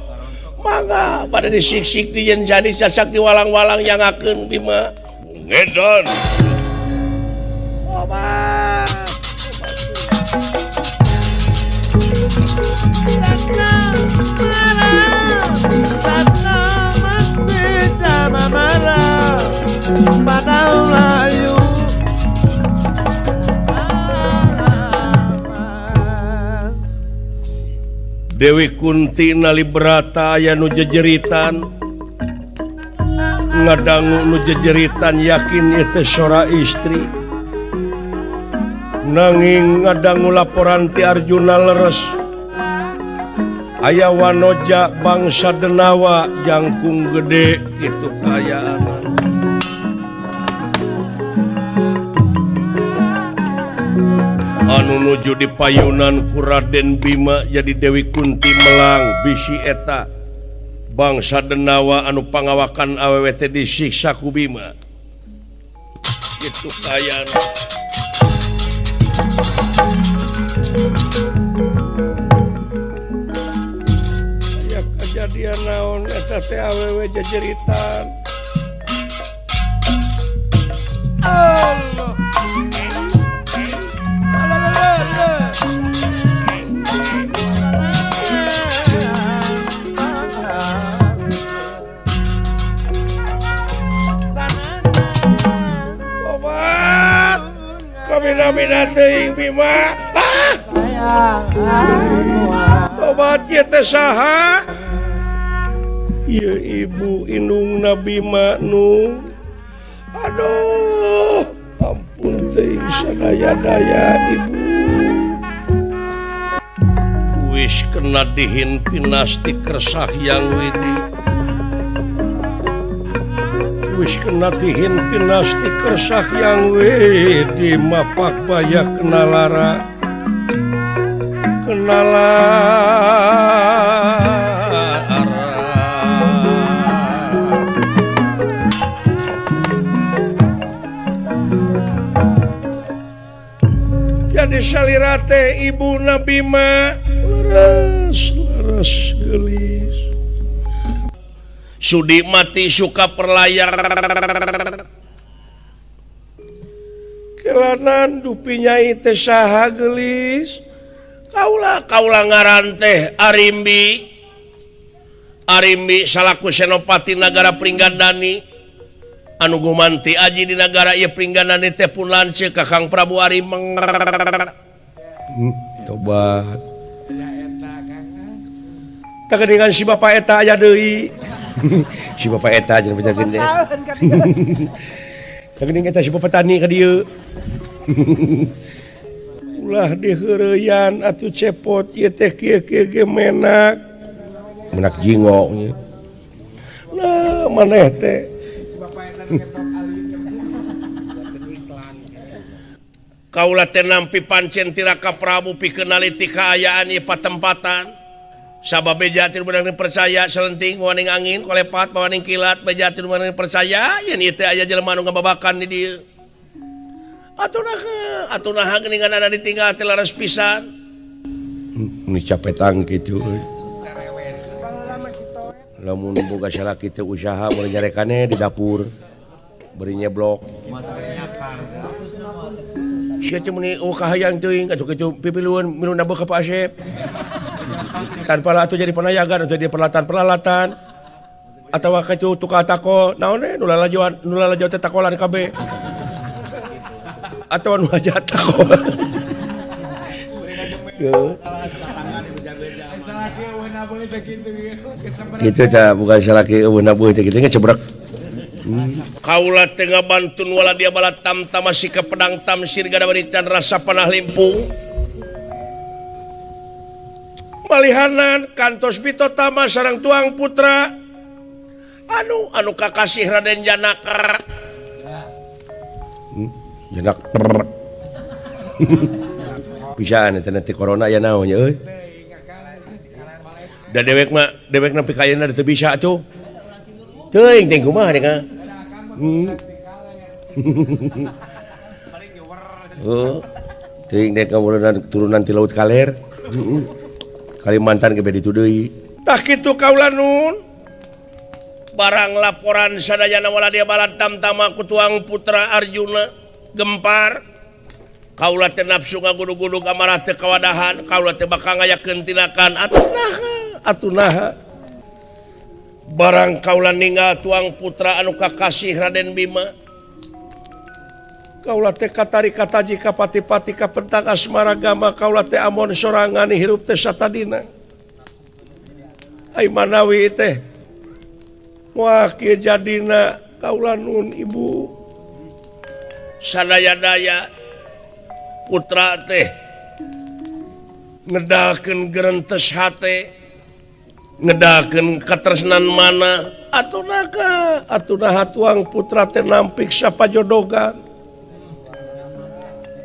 [SPEAKER 1] Mangga bade disiksik dijen jadi casak diwalang-walang nyangakeun Bima. Ngedan. Obat. Dewi Kunti nalibrata aya nu jejeritan ngadangu nu jejeritan yakin ieu teh sora istri nanging ngadangu laporan ti Arjuna leres aya wanoja bangsa Denawa jangkung gede kitu kaayaan. Anu nuju di payunan ku Raden Bima jadi Dewi Kunti melang bisi eta bangsa Denawa anu pangawakan awewe teh disiksa ku Bima kitu kaayaan. Aya kajadian naon eta teh awewe jejeritan.
[SPEAKER 4] Allah.
[SPEAKER 1] Tobat. Kamina-mina teuing Bima. Tobat ieu teh saha? Ieu ibu indungna Bima nu. Aduh, ampun teuing sadaya-daya ibu. Wis kena dihin pinasti kersah yang widi. Wis kena dihin pinasti kersah yang widi mapak baya kena lara. Kena lara. Jadi salira teh ibu Bima leres leres gelis sudi mati suka perlayar kelanan dupi nyai teh saha gelis kaula kaula ngaran teh Arimbi Arimbi salaku senopati nagara Pringgandani anu gumanti aji di nagara ieu Pringgandani teh pun lanceuk ka Kang Prabu Arimeng. Tobat. Tah si bapak eta aya deui. Si bapak eta jeung pejakeun teh. Tah geuning eta si bapak tani ka dieu. Ulah diheureyan atuh cepot ieu teh kieu-kieu ge menak. Menak jingo nya. Nah, maneh teh.
[SPEAKER 2] Si bapak eta ngetok alim.
[SPEAKER 1] Kaula teh nampi pancen ti Raka Prabu pikeun naliti kaayaan ieu patempatan. Sabab beja ti beunang percaya selenting mawaning angin kolepat mawaning kilat beja ti beunang percaya yen ieu teh aya jelema anu ngababakan di dieu. Atuh naha atuh naha geuningan ada ditinggal teh laras pisan. Ini capetang kitu euy. Lamun boga salaki teh usaha mun nyarekane di dapur beri nyeblok. Sia teh meuni eueuh kahayang teuing atuh kitu pipilueun minum nabeuh ka Pak Asep. Tanpa lah atuh jadi penayagan atau jadi peralatan-peralatan atawa kitu tukang tako naon we nu lalajoan nu lalajo teh takolan kabeh atawa nu aja takolan. Kitu tah bukan salaki eueuh nabuh teh kitu ngecebrek. Kaula teh ngabantun wala dia balat tamtama si ke pedang tamsir gada berican rasa panah limpung. Malihanan kantos bitotama sareng tuang putra anu anu kakasih Raden Janaka. Janak. Pisaan eta nanti corona ya naon nya euy. Da dewek mah dewek nepi ka ayeuna teu bisa atuh. Teuing teh kumaha deh ka. Oh, teuing deh kamurunan turunan ti laut kaler. Kalimantan ge ditu deui. Tah kitu kaula nun. Barang laporan sadayana wala dia balat tamtama ku tuang putra Arjuna gempar. Kaula teh nafsu ngagudug-gudug amarah teh kawadahan, kaula teh bakal ngayakeun tindakan atuh naha, atuh naha. Barang kaula ninggal tuang putra anu kakasih Raden Bima. Kaula teh katari kataji kapati-pati kapentang asmara gama kaula teh amon sorangan hirup teh satadina. Ai manawi teh moal kieu jadina kaula nun ibu. Sadaya-daya putra teh ngedalkeun gerentes hate, ngedalkeun katresnan mana atuh naha atuh naha tuang putra teh nampik sapajodogan.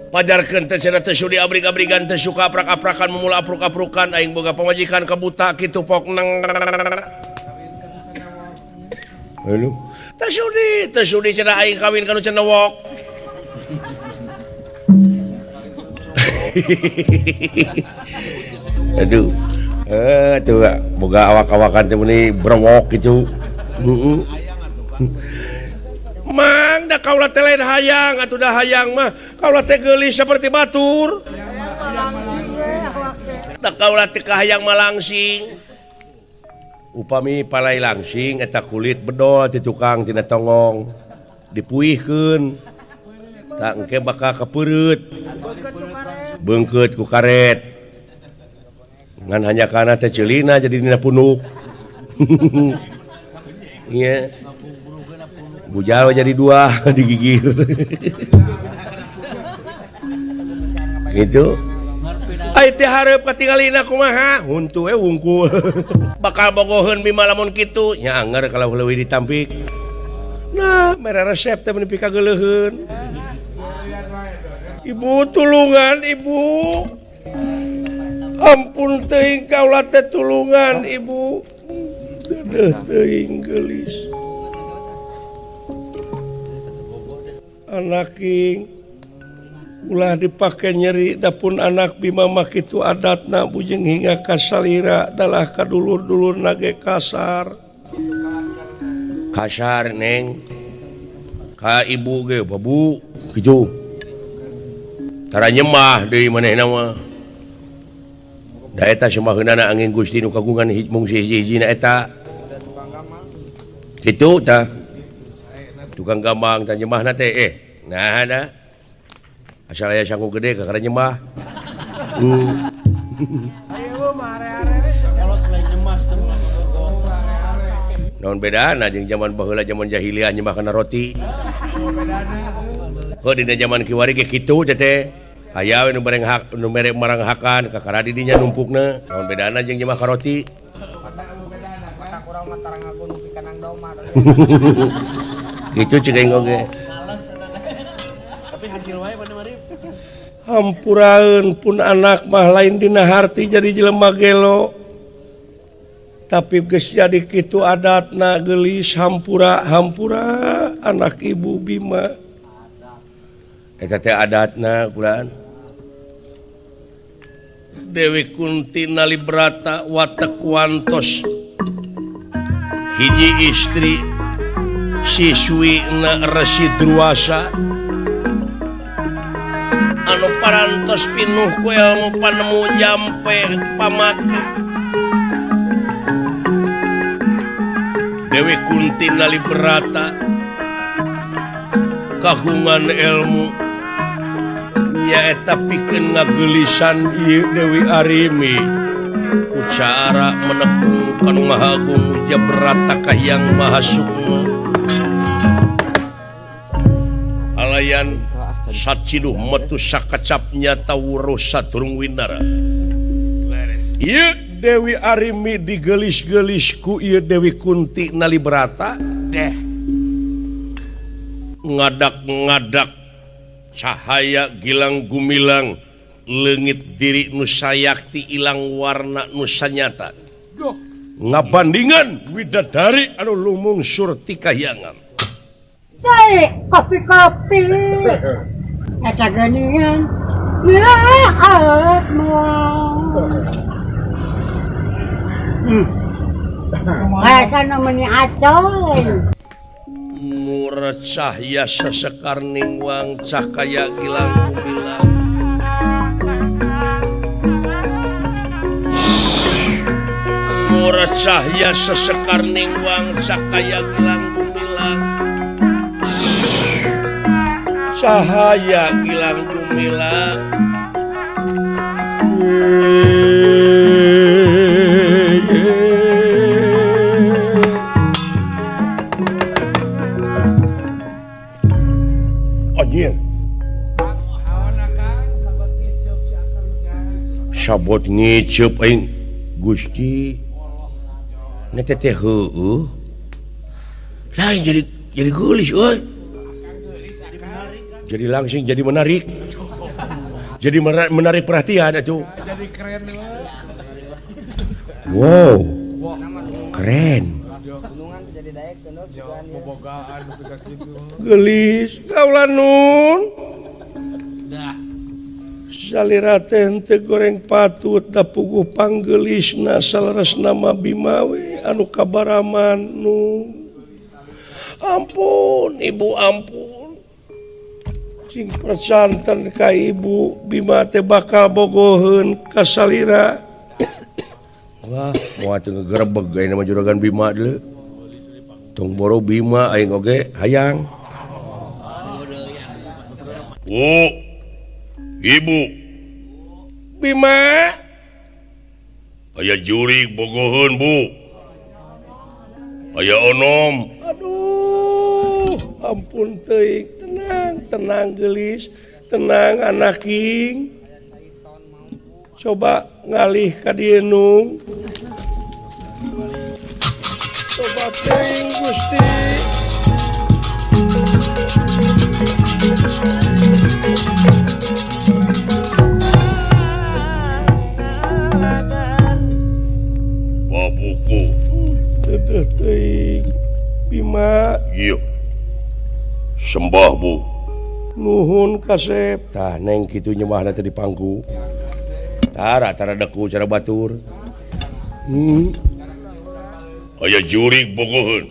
[SPEAKER 1] Pajarkeun teh cenah teh sudi abrig-abrigan teh suka aprak-aprakan memula apruk-aprukan aing boga pamajikan kabuta kitu pok nang. Aduh. Teh sudi cenah aing kawin ka nu cenewok. Aduh. Tuh boga awak-awakan teh meuni brewok kitu. Heeh. Mang da kaula teh lain hayang atuh da hayang mah kaula teh geulis seperti batur. Da kaula teh kahayang malangsing. Upami palai langsing eta kulit bedol ti tukang tina tongong dipuihkeun. Tak engke bakal kepeureut. Beungkeut ku karet. Ngan hanya kana teh ceulina jadi dina punuk. Iya. Bujal jadi dua digigir. Gitu. Ai teh hareup katingalina kumaha? Huntu we wungkul. Bakal bogoheun Bima lamun kitu. Nya anger kalau leuwih ditampik. Nah, mere resep teh meuni pikageuleuheun. Ibu tulungan ibu. Ampun teuing kaula teh tulungan ibu. Deudeuh teuing geulis. Anak king ulah dipake nyeri dapun anak Bima mah kitu adatna bujeng hingga kasalira dalah kadulur-dulurna ge kasar. Kasar neng. Ka ibu ge babu kitu. Tara nyemah deui manehna mah. Da eta semaheunana angin Gusti nu kagungan mung hiji-hijina eta. Kitu tah. Tukang gambang tah nyemahna teh nah da. Asal aya sangu gede kakara nyemah. Naon bedana jeung zaman baheula zaman jahiliyah nyemah kana roti. Heuh dina zaman kiwari ge kitu teh teh. Aya we nu bareng hak nu mere maranghakan kakara di dinya numpukna. Naon bedana jeung nyemah ka roti. Kitu cek aing oge.
[SPEAKER 4] Tapi hasil wae mana mari.
[SPEAKER 1] Hampuraeun pun anak mah lain dina harti jadi jelema gelo. Tapi geus jadi kitu adatna geulis hampura hampura anak ibu Bima. Eta teh adatna kulaan. Dewi Kunti Nalibrata watek wantos hiji istri siswi na Resi Druwasa anu parantos pinuh ku ilmu panemu jampe pamake. Dewi Kunti Nalibrata kagungan ilmu nyaeta pikeun ngageulisan ieu Dewi Arimi ku cara menepung kanu Maha Agung Jabrata Kahiyang Maha Sukma. Alayan saciduh metu sakacap nyata wuruh sadurung winara. Ieu Dewi Arimi digelis-gelis ku ieu Dewi Kunti Nalibrata deh. Ngadak-ngadak cahaya gilang gumilang leungit diri nu sayakti ilang warna nu sanyata. Duh, ngabandingan widadari anu lumungsur ti kahyangan.
[SPEAKER 5] Cai, kopi-kopi. Eta geuningan miraat moal. Rasana meuni acoy.
[SPEAKER 1] Murah cahya sasekar ningwang cahaya gilang gumilang. Sumora cahya sesekar ningwang cakaya gilang gumilang. Cahaya gilang gumilang. Anjir. Sabot ngiceup aing Gusti. Na teh heueuh. Lain jadi geulis euy. Jadi langsung jadi menarik. Jadi menarik perhatian atuh.
[SPEAKER 2] Jadi keren.
[SPEAKER 1] Wow. Keren. Geulis kaula nun. Salira teh henteu goreng patut da puguh panggelisna saleresna mah Bima we anu kabaraman nu. Ampun ibu ampun. Cing persanten ka ibu Bima teh bakal bogoheun ka salira. Wah, moal teu ngegerebeg ayeuna mah juragan Bima deuleu. Tong boro Bima aing oge hayang. Oh. Ibu Bima aya jurig bogoheun Bu. Aya onom. Aduh, ampun teuing, tenang, tenang geulis, tenang anaking. Coba ngalih ka dieu nung. Coba teuing Gusti. Babuku dedeh teuing Bima. Ieu sembah Bu. Nuhun kasep. Tah neng kitu nyembahna teh di pangku. Tara tara deku cara batur. Aya jurig bogoheun.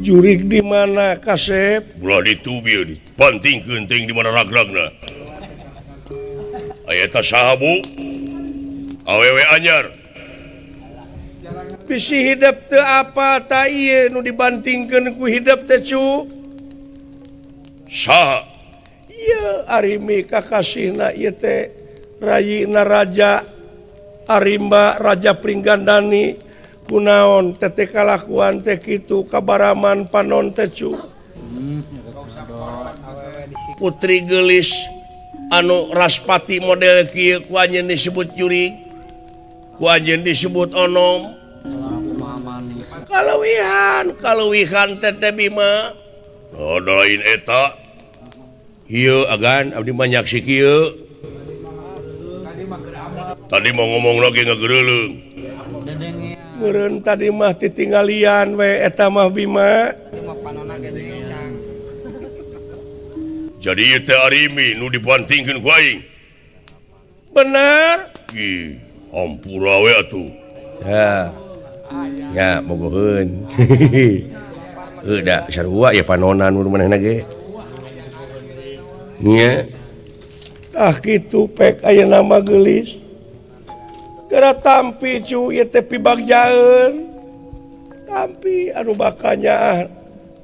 [SPEAKER 1] Jurig di mana kasep? Ulah ditu bieu dipantingkeun teuing di mana ragragna. Aya eta saha Bu? Awewe anyar. Bisi hidep teu apa ta ieu nu dibantingkeun ku hidep teh cu? Saha? Ieu Arimi kakasihna ieu teh rayina raja Arimba Raja Pringgandani kunaon teh kalakuan teh kitu kabaraman panon teh cu. Putri geulis anu raspati model kieu ku anjeun disebut jurig, ku anjeun disebut onom. Kaleuwihan, kaleuwihan teteh Bima. Oh, lain eta. Ieu agan abdi mah nyaksi kieu. Tadi mau ngomong lagi ngageureuleung. Meureun tadi mah titinggalian we eta mah Bima. Jadi ieu teh Arimi nu dibantingkeun ku aing. Bener? Ih, ampura we atuh. Ya. Ya, bogoheun. Heuh da sarua ya panonan mun manehna ge. Nya. Tah kitu pek ayeuna mah geulis. Geura tampi cu ieu teh pibagjaeun. Tampi anu bakal nyaah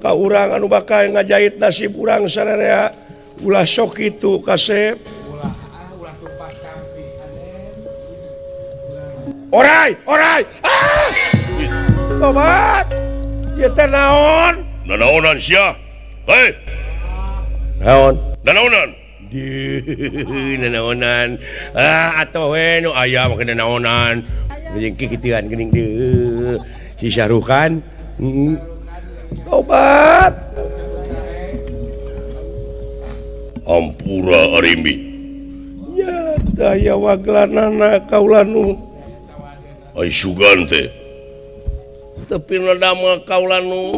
[SPEAKER 1] ka urang anu bakal ngajait nasib urang sararea ulah sok kitu kasep.
[SPEAKER 2] Ulah ulah tumpas tampi.
[SPEAKER 1] Orai, orai. Ah! Tobat. Ieu teh naon? Nanaonan sia. Hei. Naon? Nanaonan. Deuh, nanaonan. Ah, atuh we nu aya mah nanaonan. Jeung kikituan geuning deuh. Si Syahrukan. Heeh. Tobat. Ampura Arimbi. Ya, daya waglanana kaula nu. Ai sugan teh. Tepi damel kaula nu.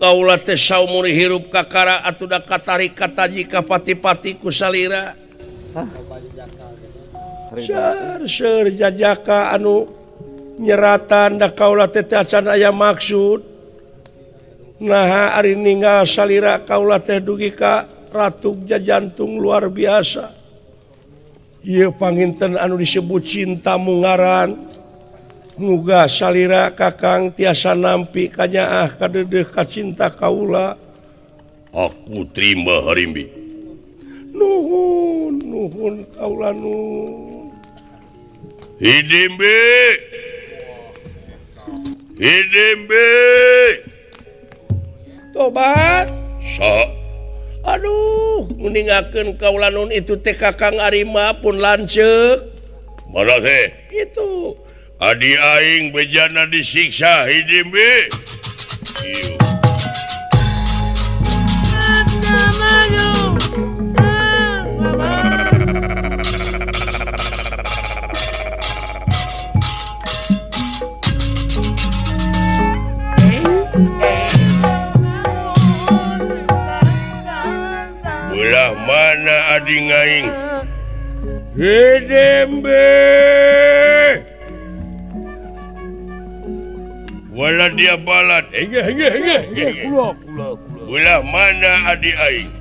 [SPEAKER 1] Kaula teh saumur hirup kakara atuh da katarik kataji ka pati-pati ku salira. Seur seur jajaka anu nyeratan da kaula teh teh acan aya maksud. Naha ari ninggal salira kaula teh dugi ka ratug jajantung luar biasa. Ieu panginten anu disebut cinta mungaran. Muga salira Kakang tiasa nampi kanyaah kadedeh kacinta kaula. Aku terima Harimbi. Nuhun nuhun kaula nun. Hidimbi. Hidimbi. Tobat. Sok. Aduh, meningakeun kaula nun itu teh Kakang Arima pun lanceuk. Mana teh? Itu. Adi aing bejana disiksa Hidimbi. Ieu. Belah mana adi aing? Hidimbi. Wala dia balat. Kula. Belah mana adi aing?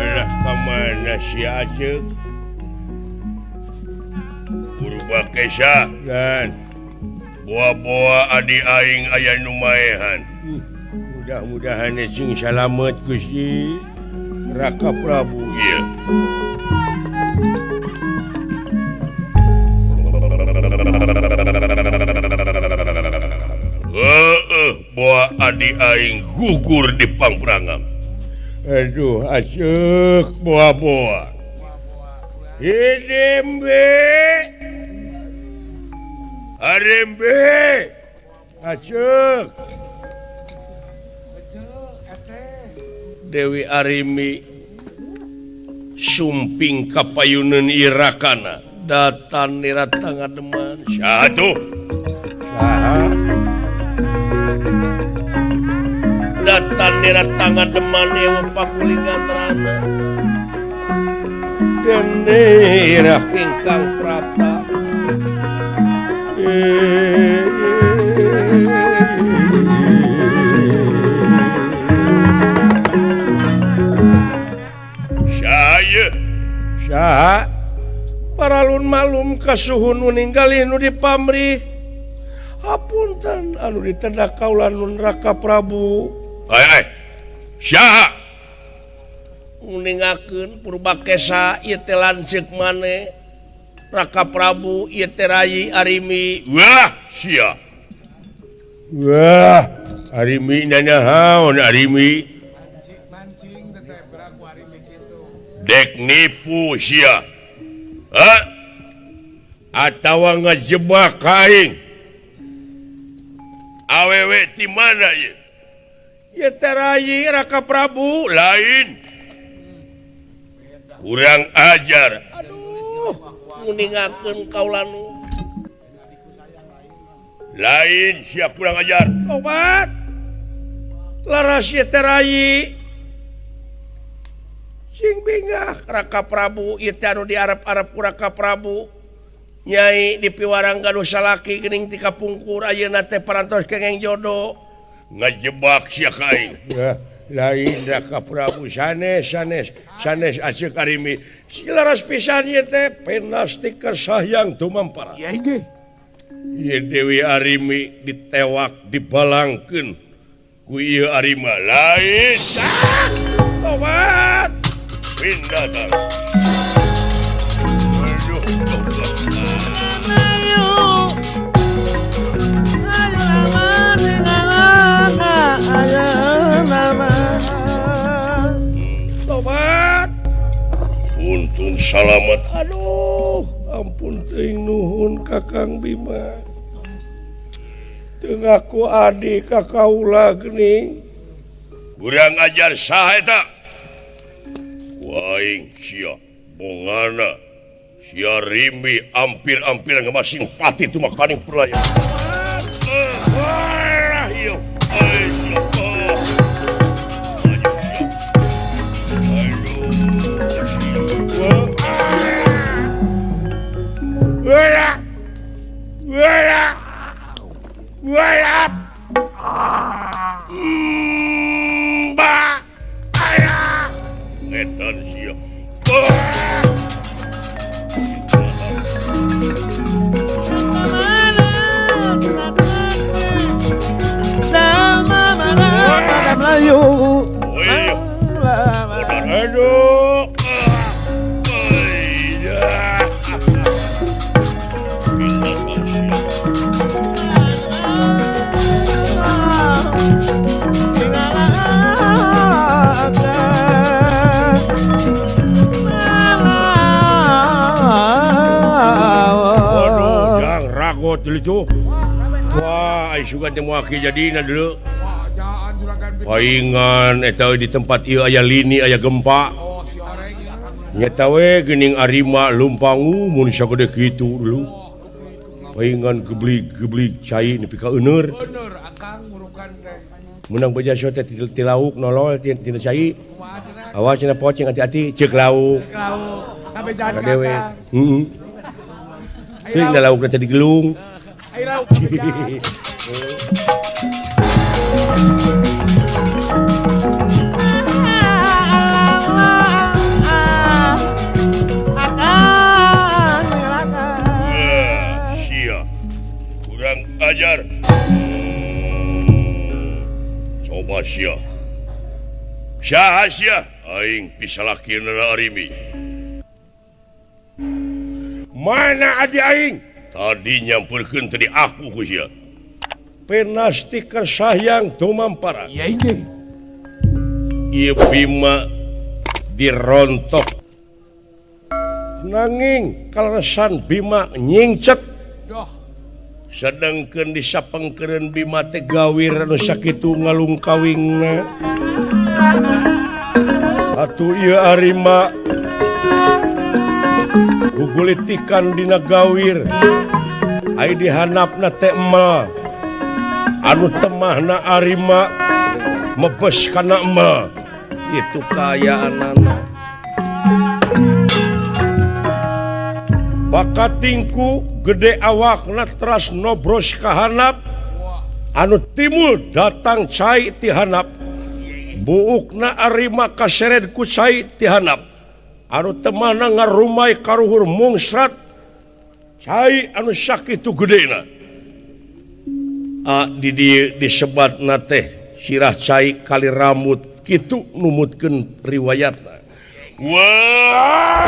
[SPEAKER 1] Belah kemana si Acek? Purba Kesa dan boa-boa adi aing aya nu maehan. Mudah-mudahan sing salamet Gusti Raka Prabu ieu. Heeh, boa adi aing gugur di pangprangan. Aduh, asyik boa-boa. Hidimbi. Harimbi. Asyik. Dewi Arimi sumping kapayuneun Irakana datan nira tangademan. Saha tuh? Saha? Datan nira tangademan ewa pakulingan rana. Dene irah ingkang prapta. Saha paralun malum kasuhun nu ninggalih nu dipamrih. Hapunten anu ditendak kaula nun Raka Prabu. Ai saha nguningakeun Purba Kesa ieu teh lanceuk maneh Raka Prabu ieu teh Rayi Arimi. Wah sia. Wah Arimi nanahaon Arimi. Dek nipu sia. Ha? Atawa ngejebak aing. Awewe ti mana ieu? Ieu teh Rayi Raka Prabu lain. Kurang ajar. Aduh, nguningakeun kaula nu. Lain sia kurang ajar. Tobat. Laras ieu teh Rayi. Sing bingah Raka Prabu ieu teh anu diarep-arep ku Raka Prabu. Nyai dipiwarang gaduh salaki geuning ti kapungkur ayeuna teh parantos kengeng jodo. Ngajebak sia ka aing. Lain Raka Prabu sanes sanes sanes aceuk Arimi. Silaras pisan ieu teh penasti kersahyang tumampara. Ieu ge. Ieu Dewi Arimi ditewak dibalangkeun ku ieu Arima. Lain. Tobat. Pindah dah. Aduh, tobat. Untung salamat. Aduh, ampun teuing nuhun Kakang Bima. Teu ngaku adi ka kaula geuning. Kurang ajar saha eta? Aing sia bongana sia Rimi ampir-ampir ngemasing pati tu makaning perlaya. Wayap. Ba. Aya. Edan sia.
[SPEAKER 2] Melayu.
[SPEAKER 1] Aduh. Waduh, jang ragot dulu tuh. Wah, ai sugan teh moal jadina dulu. Paingan eta di tempat ieu aya lini aya gempa. Nyata we geuning arima lumpangu mun sagede kitu dulu. Paingan geblig-geblig cai nepi ka euneur.
[SPEAKER 2] Euneur akang ngurukan teh.
[SPEAKER 1] Menang beja teh ti lauk nolol tina cai. Awas cenah poceng hati-hati ceuk lauk.
[SPEAKER 2] Ceuk lauk. Kabejan
[SPEAKER 1] ka dewe. Heeh. Teuing da laukna teh digelung.
[SPEAKER 2] Ai lauk kabejan.
[SPEAKER 1] Sia. Kurang ajar. Coba sia. Saha sia? Aing pisalakina Arimi. Mana adi aing? Tadi nyamperkeun tadi aku ku sia. Penasti kersayang tumampara.
[SPEAKER 2] Iya ini.
[SPEAKER 1] Ieu Bima dirontok. Nanging kaleresan Bima nyingcet.
[SPEAKER 2] Doh.
[SPEAKER 1] Sedengkeun disapengkeureun Bima teh gawir anu sakitu ngalungkawingna. Atuh ieu Arima gugulitikan dina gawir. Ai dihanapna teh emal. Anu temahna Arima mebes kana emal. Itu kaayaanana. Bakatingku gede awakna teras nobros ka hanap. Anu timul datang cai ti hanap. Buukna Arima kaseret ku cai ti hanap. Anu temahna ngarumai karuhur mungsrat cai anu sakitu gedena. Di dieu disebatna teh sirah cai kali rambut kitu numutkeun riwayatna. Wah!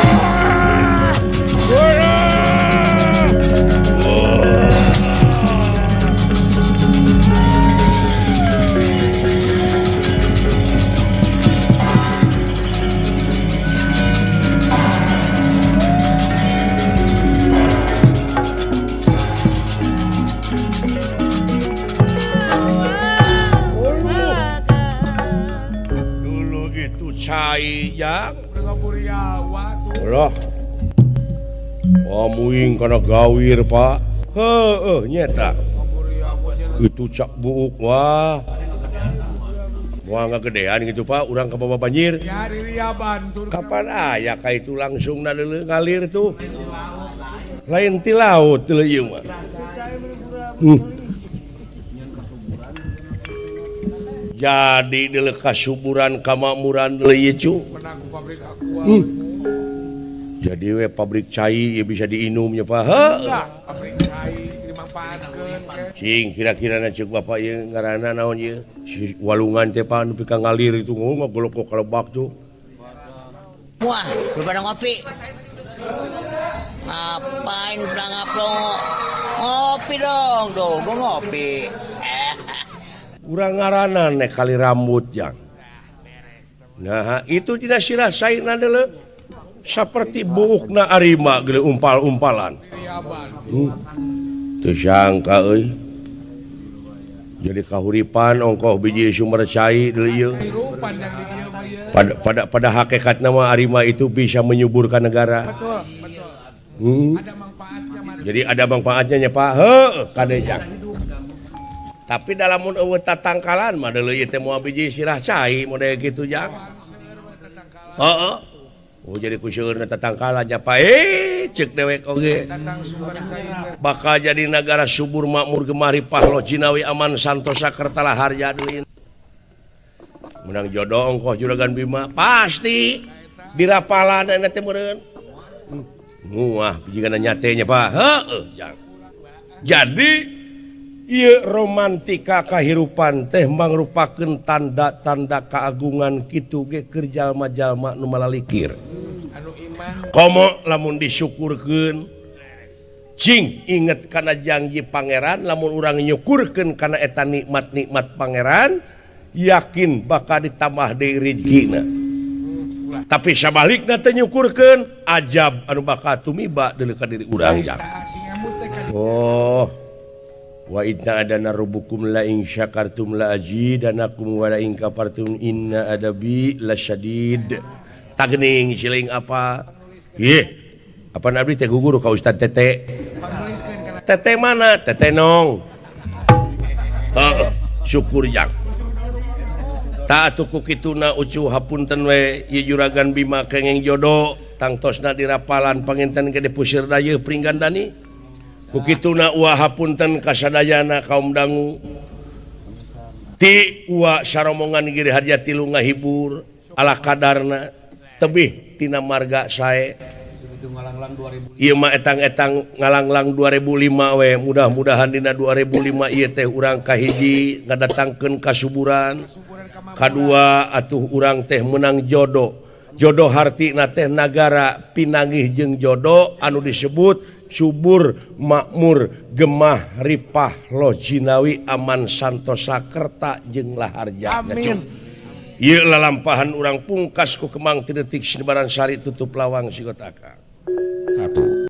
[SPEAKER 1] Dulu itu cai yang ulah. Wah, muing kana gawir, Pak. Heueuh nyeta. Itu cak buuk wah. Moal ngagedean gitu, Pak, urang ka bawa banjir. Kapan aya ka itu langsung ngalir tuh. Lain ti laut deuleu ieu mah. Jadi deuleu kasuburan kamakmuran deuleu ieu cu. Jadi we pabrik cai ya bisa diinumnya Pak. Heuh.
[SPEAKER 2] Pabrik cai dimanfaatkeun.
[SPEAKER 1] Cing kira-kira na ceuk bapak ieu ngaranna naon ieu? Si walungan teh Pak nu pika ngalir itu ngogolok kalebak tuh.
[SPEAKER 6] Wah, lu pada ngopi. Ngapain udah ngaplong? Ngopi dong, dong, gua ngopi.
[SPEAKER 1] Urang ngaranna nek kali rambut jang. Nah, itu tidak sirah saina deuleu. Seperti buukna Arima geulah umpal-umpalan. Teu sangka euy. Jadi kahuripan ongkoh biji sumber cai deuleu ieu. Pada hakikatna mah Arima itu bisa menyuburkan negara.
[SPEAKER 2] Betul, betul. Ada manfaatnya.
[SPEAKER 1] Jadi ada manfaatnya nya Pak. Heuh, kade jang. Tapi dalam mun eueuh tatangkalan mah deuleu ieu teh moal biji sirah cai model kitu jang. Heeh. Oh jadi ku seueurna tatangkalan nya pa ceuk dewek oge. Bakal jadi nagara subur makmur gemah ripah loh jinawi aman santosa kertala harja deui. Menang jodoh ongkoh Juragan Bima pasti dirapalan eta teh meureun. Muah jigana nyate nya Pak. Heueuh jang. Jadi ieu romantika kahirupan teh mangrupakeun tanda-tanda keagungan kitu ge keur jalma-jalma nu malalikir. Komo lamun disyukurkeun cing inget kana janji pangeran lamun urang nyukurkeun kana eta nikmat-nikmat pangeran yakin bakal ditambah deui rezekina. Tapi sabalikna teh nyukurkeun ajab anu bakal tumiba deuleu ka diri urang jang. Oh wa inna adana rabbukum la in syakartum la azidanakum wa la in kafartum inna adabi lasyadid. Tagning siling apa? Ih, apa abdi teh guguru ka Ustad Tete. Tete mana? Tete nong. Heeh, syukur jang. Ta atuh ku kituna ucu hapunten we ieu Juragan Bima kenging jodoh tangtosna dirapalan panginten gede pusir dayeuh Pringgandani. Ku kituna uwa hapunten kasadayana kaum dangu. Ti uwa saromongan Giri Harja tilu ngahibur ala kadarna tebih tina marga sae. Ieu mah etang-etang ngalanglang 2005 we mudah-mudahan dina 2005 ieu teh urang kahiji ngadatangkeun kasuburan. Kadua atuh urang teh menang jodoh. Jodoh hartina teh nagara pinanggih jeung jodoh anu disebut subur makmur gemah ripah loh jinawi aman santosa kerta jeung laharja. Amin. Ieu lalampahan urang pungkas ku Kemang ti detik sinebaran sari tutup lawang sigotaka.
[SPEAKER 7] 1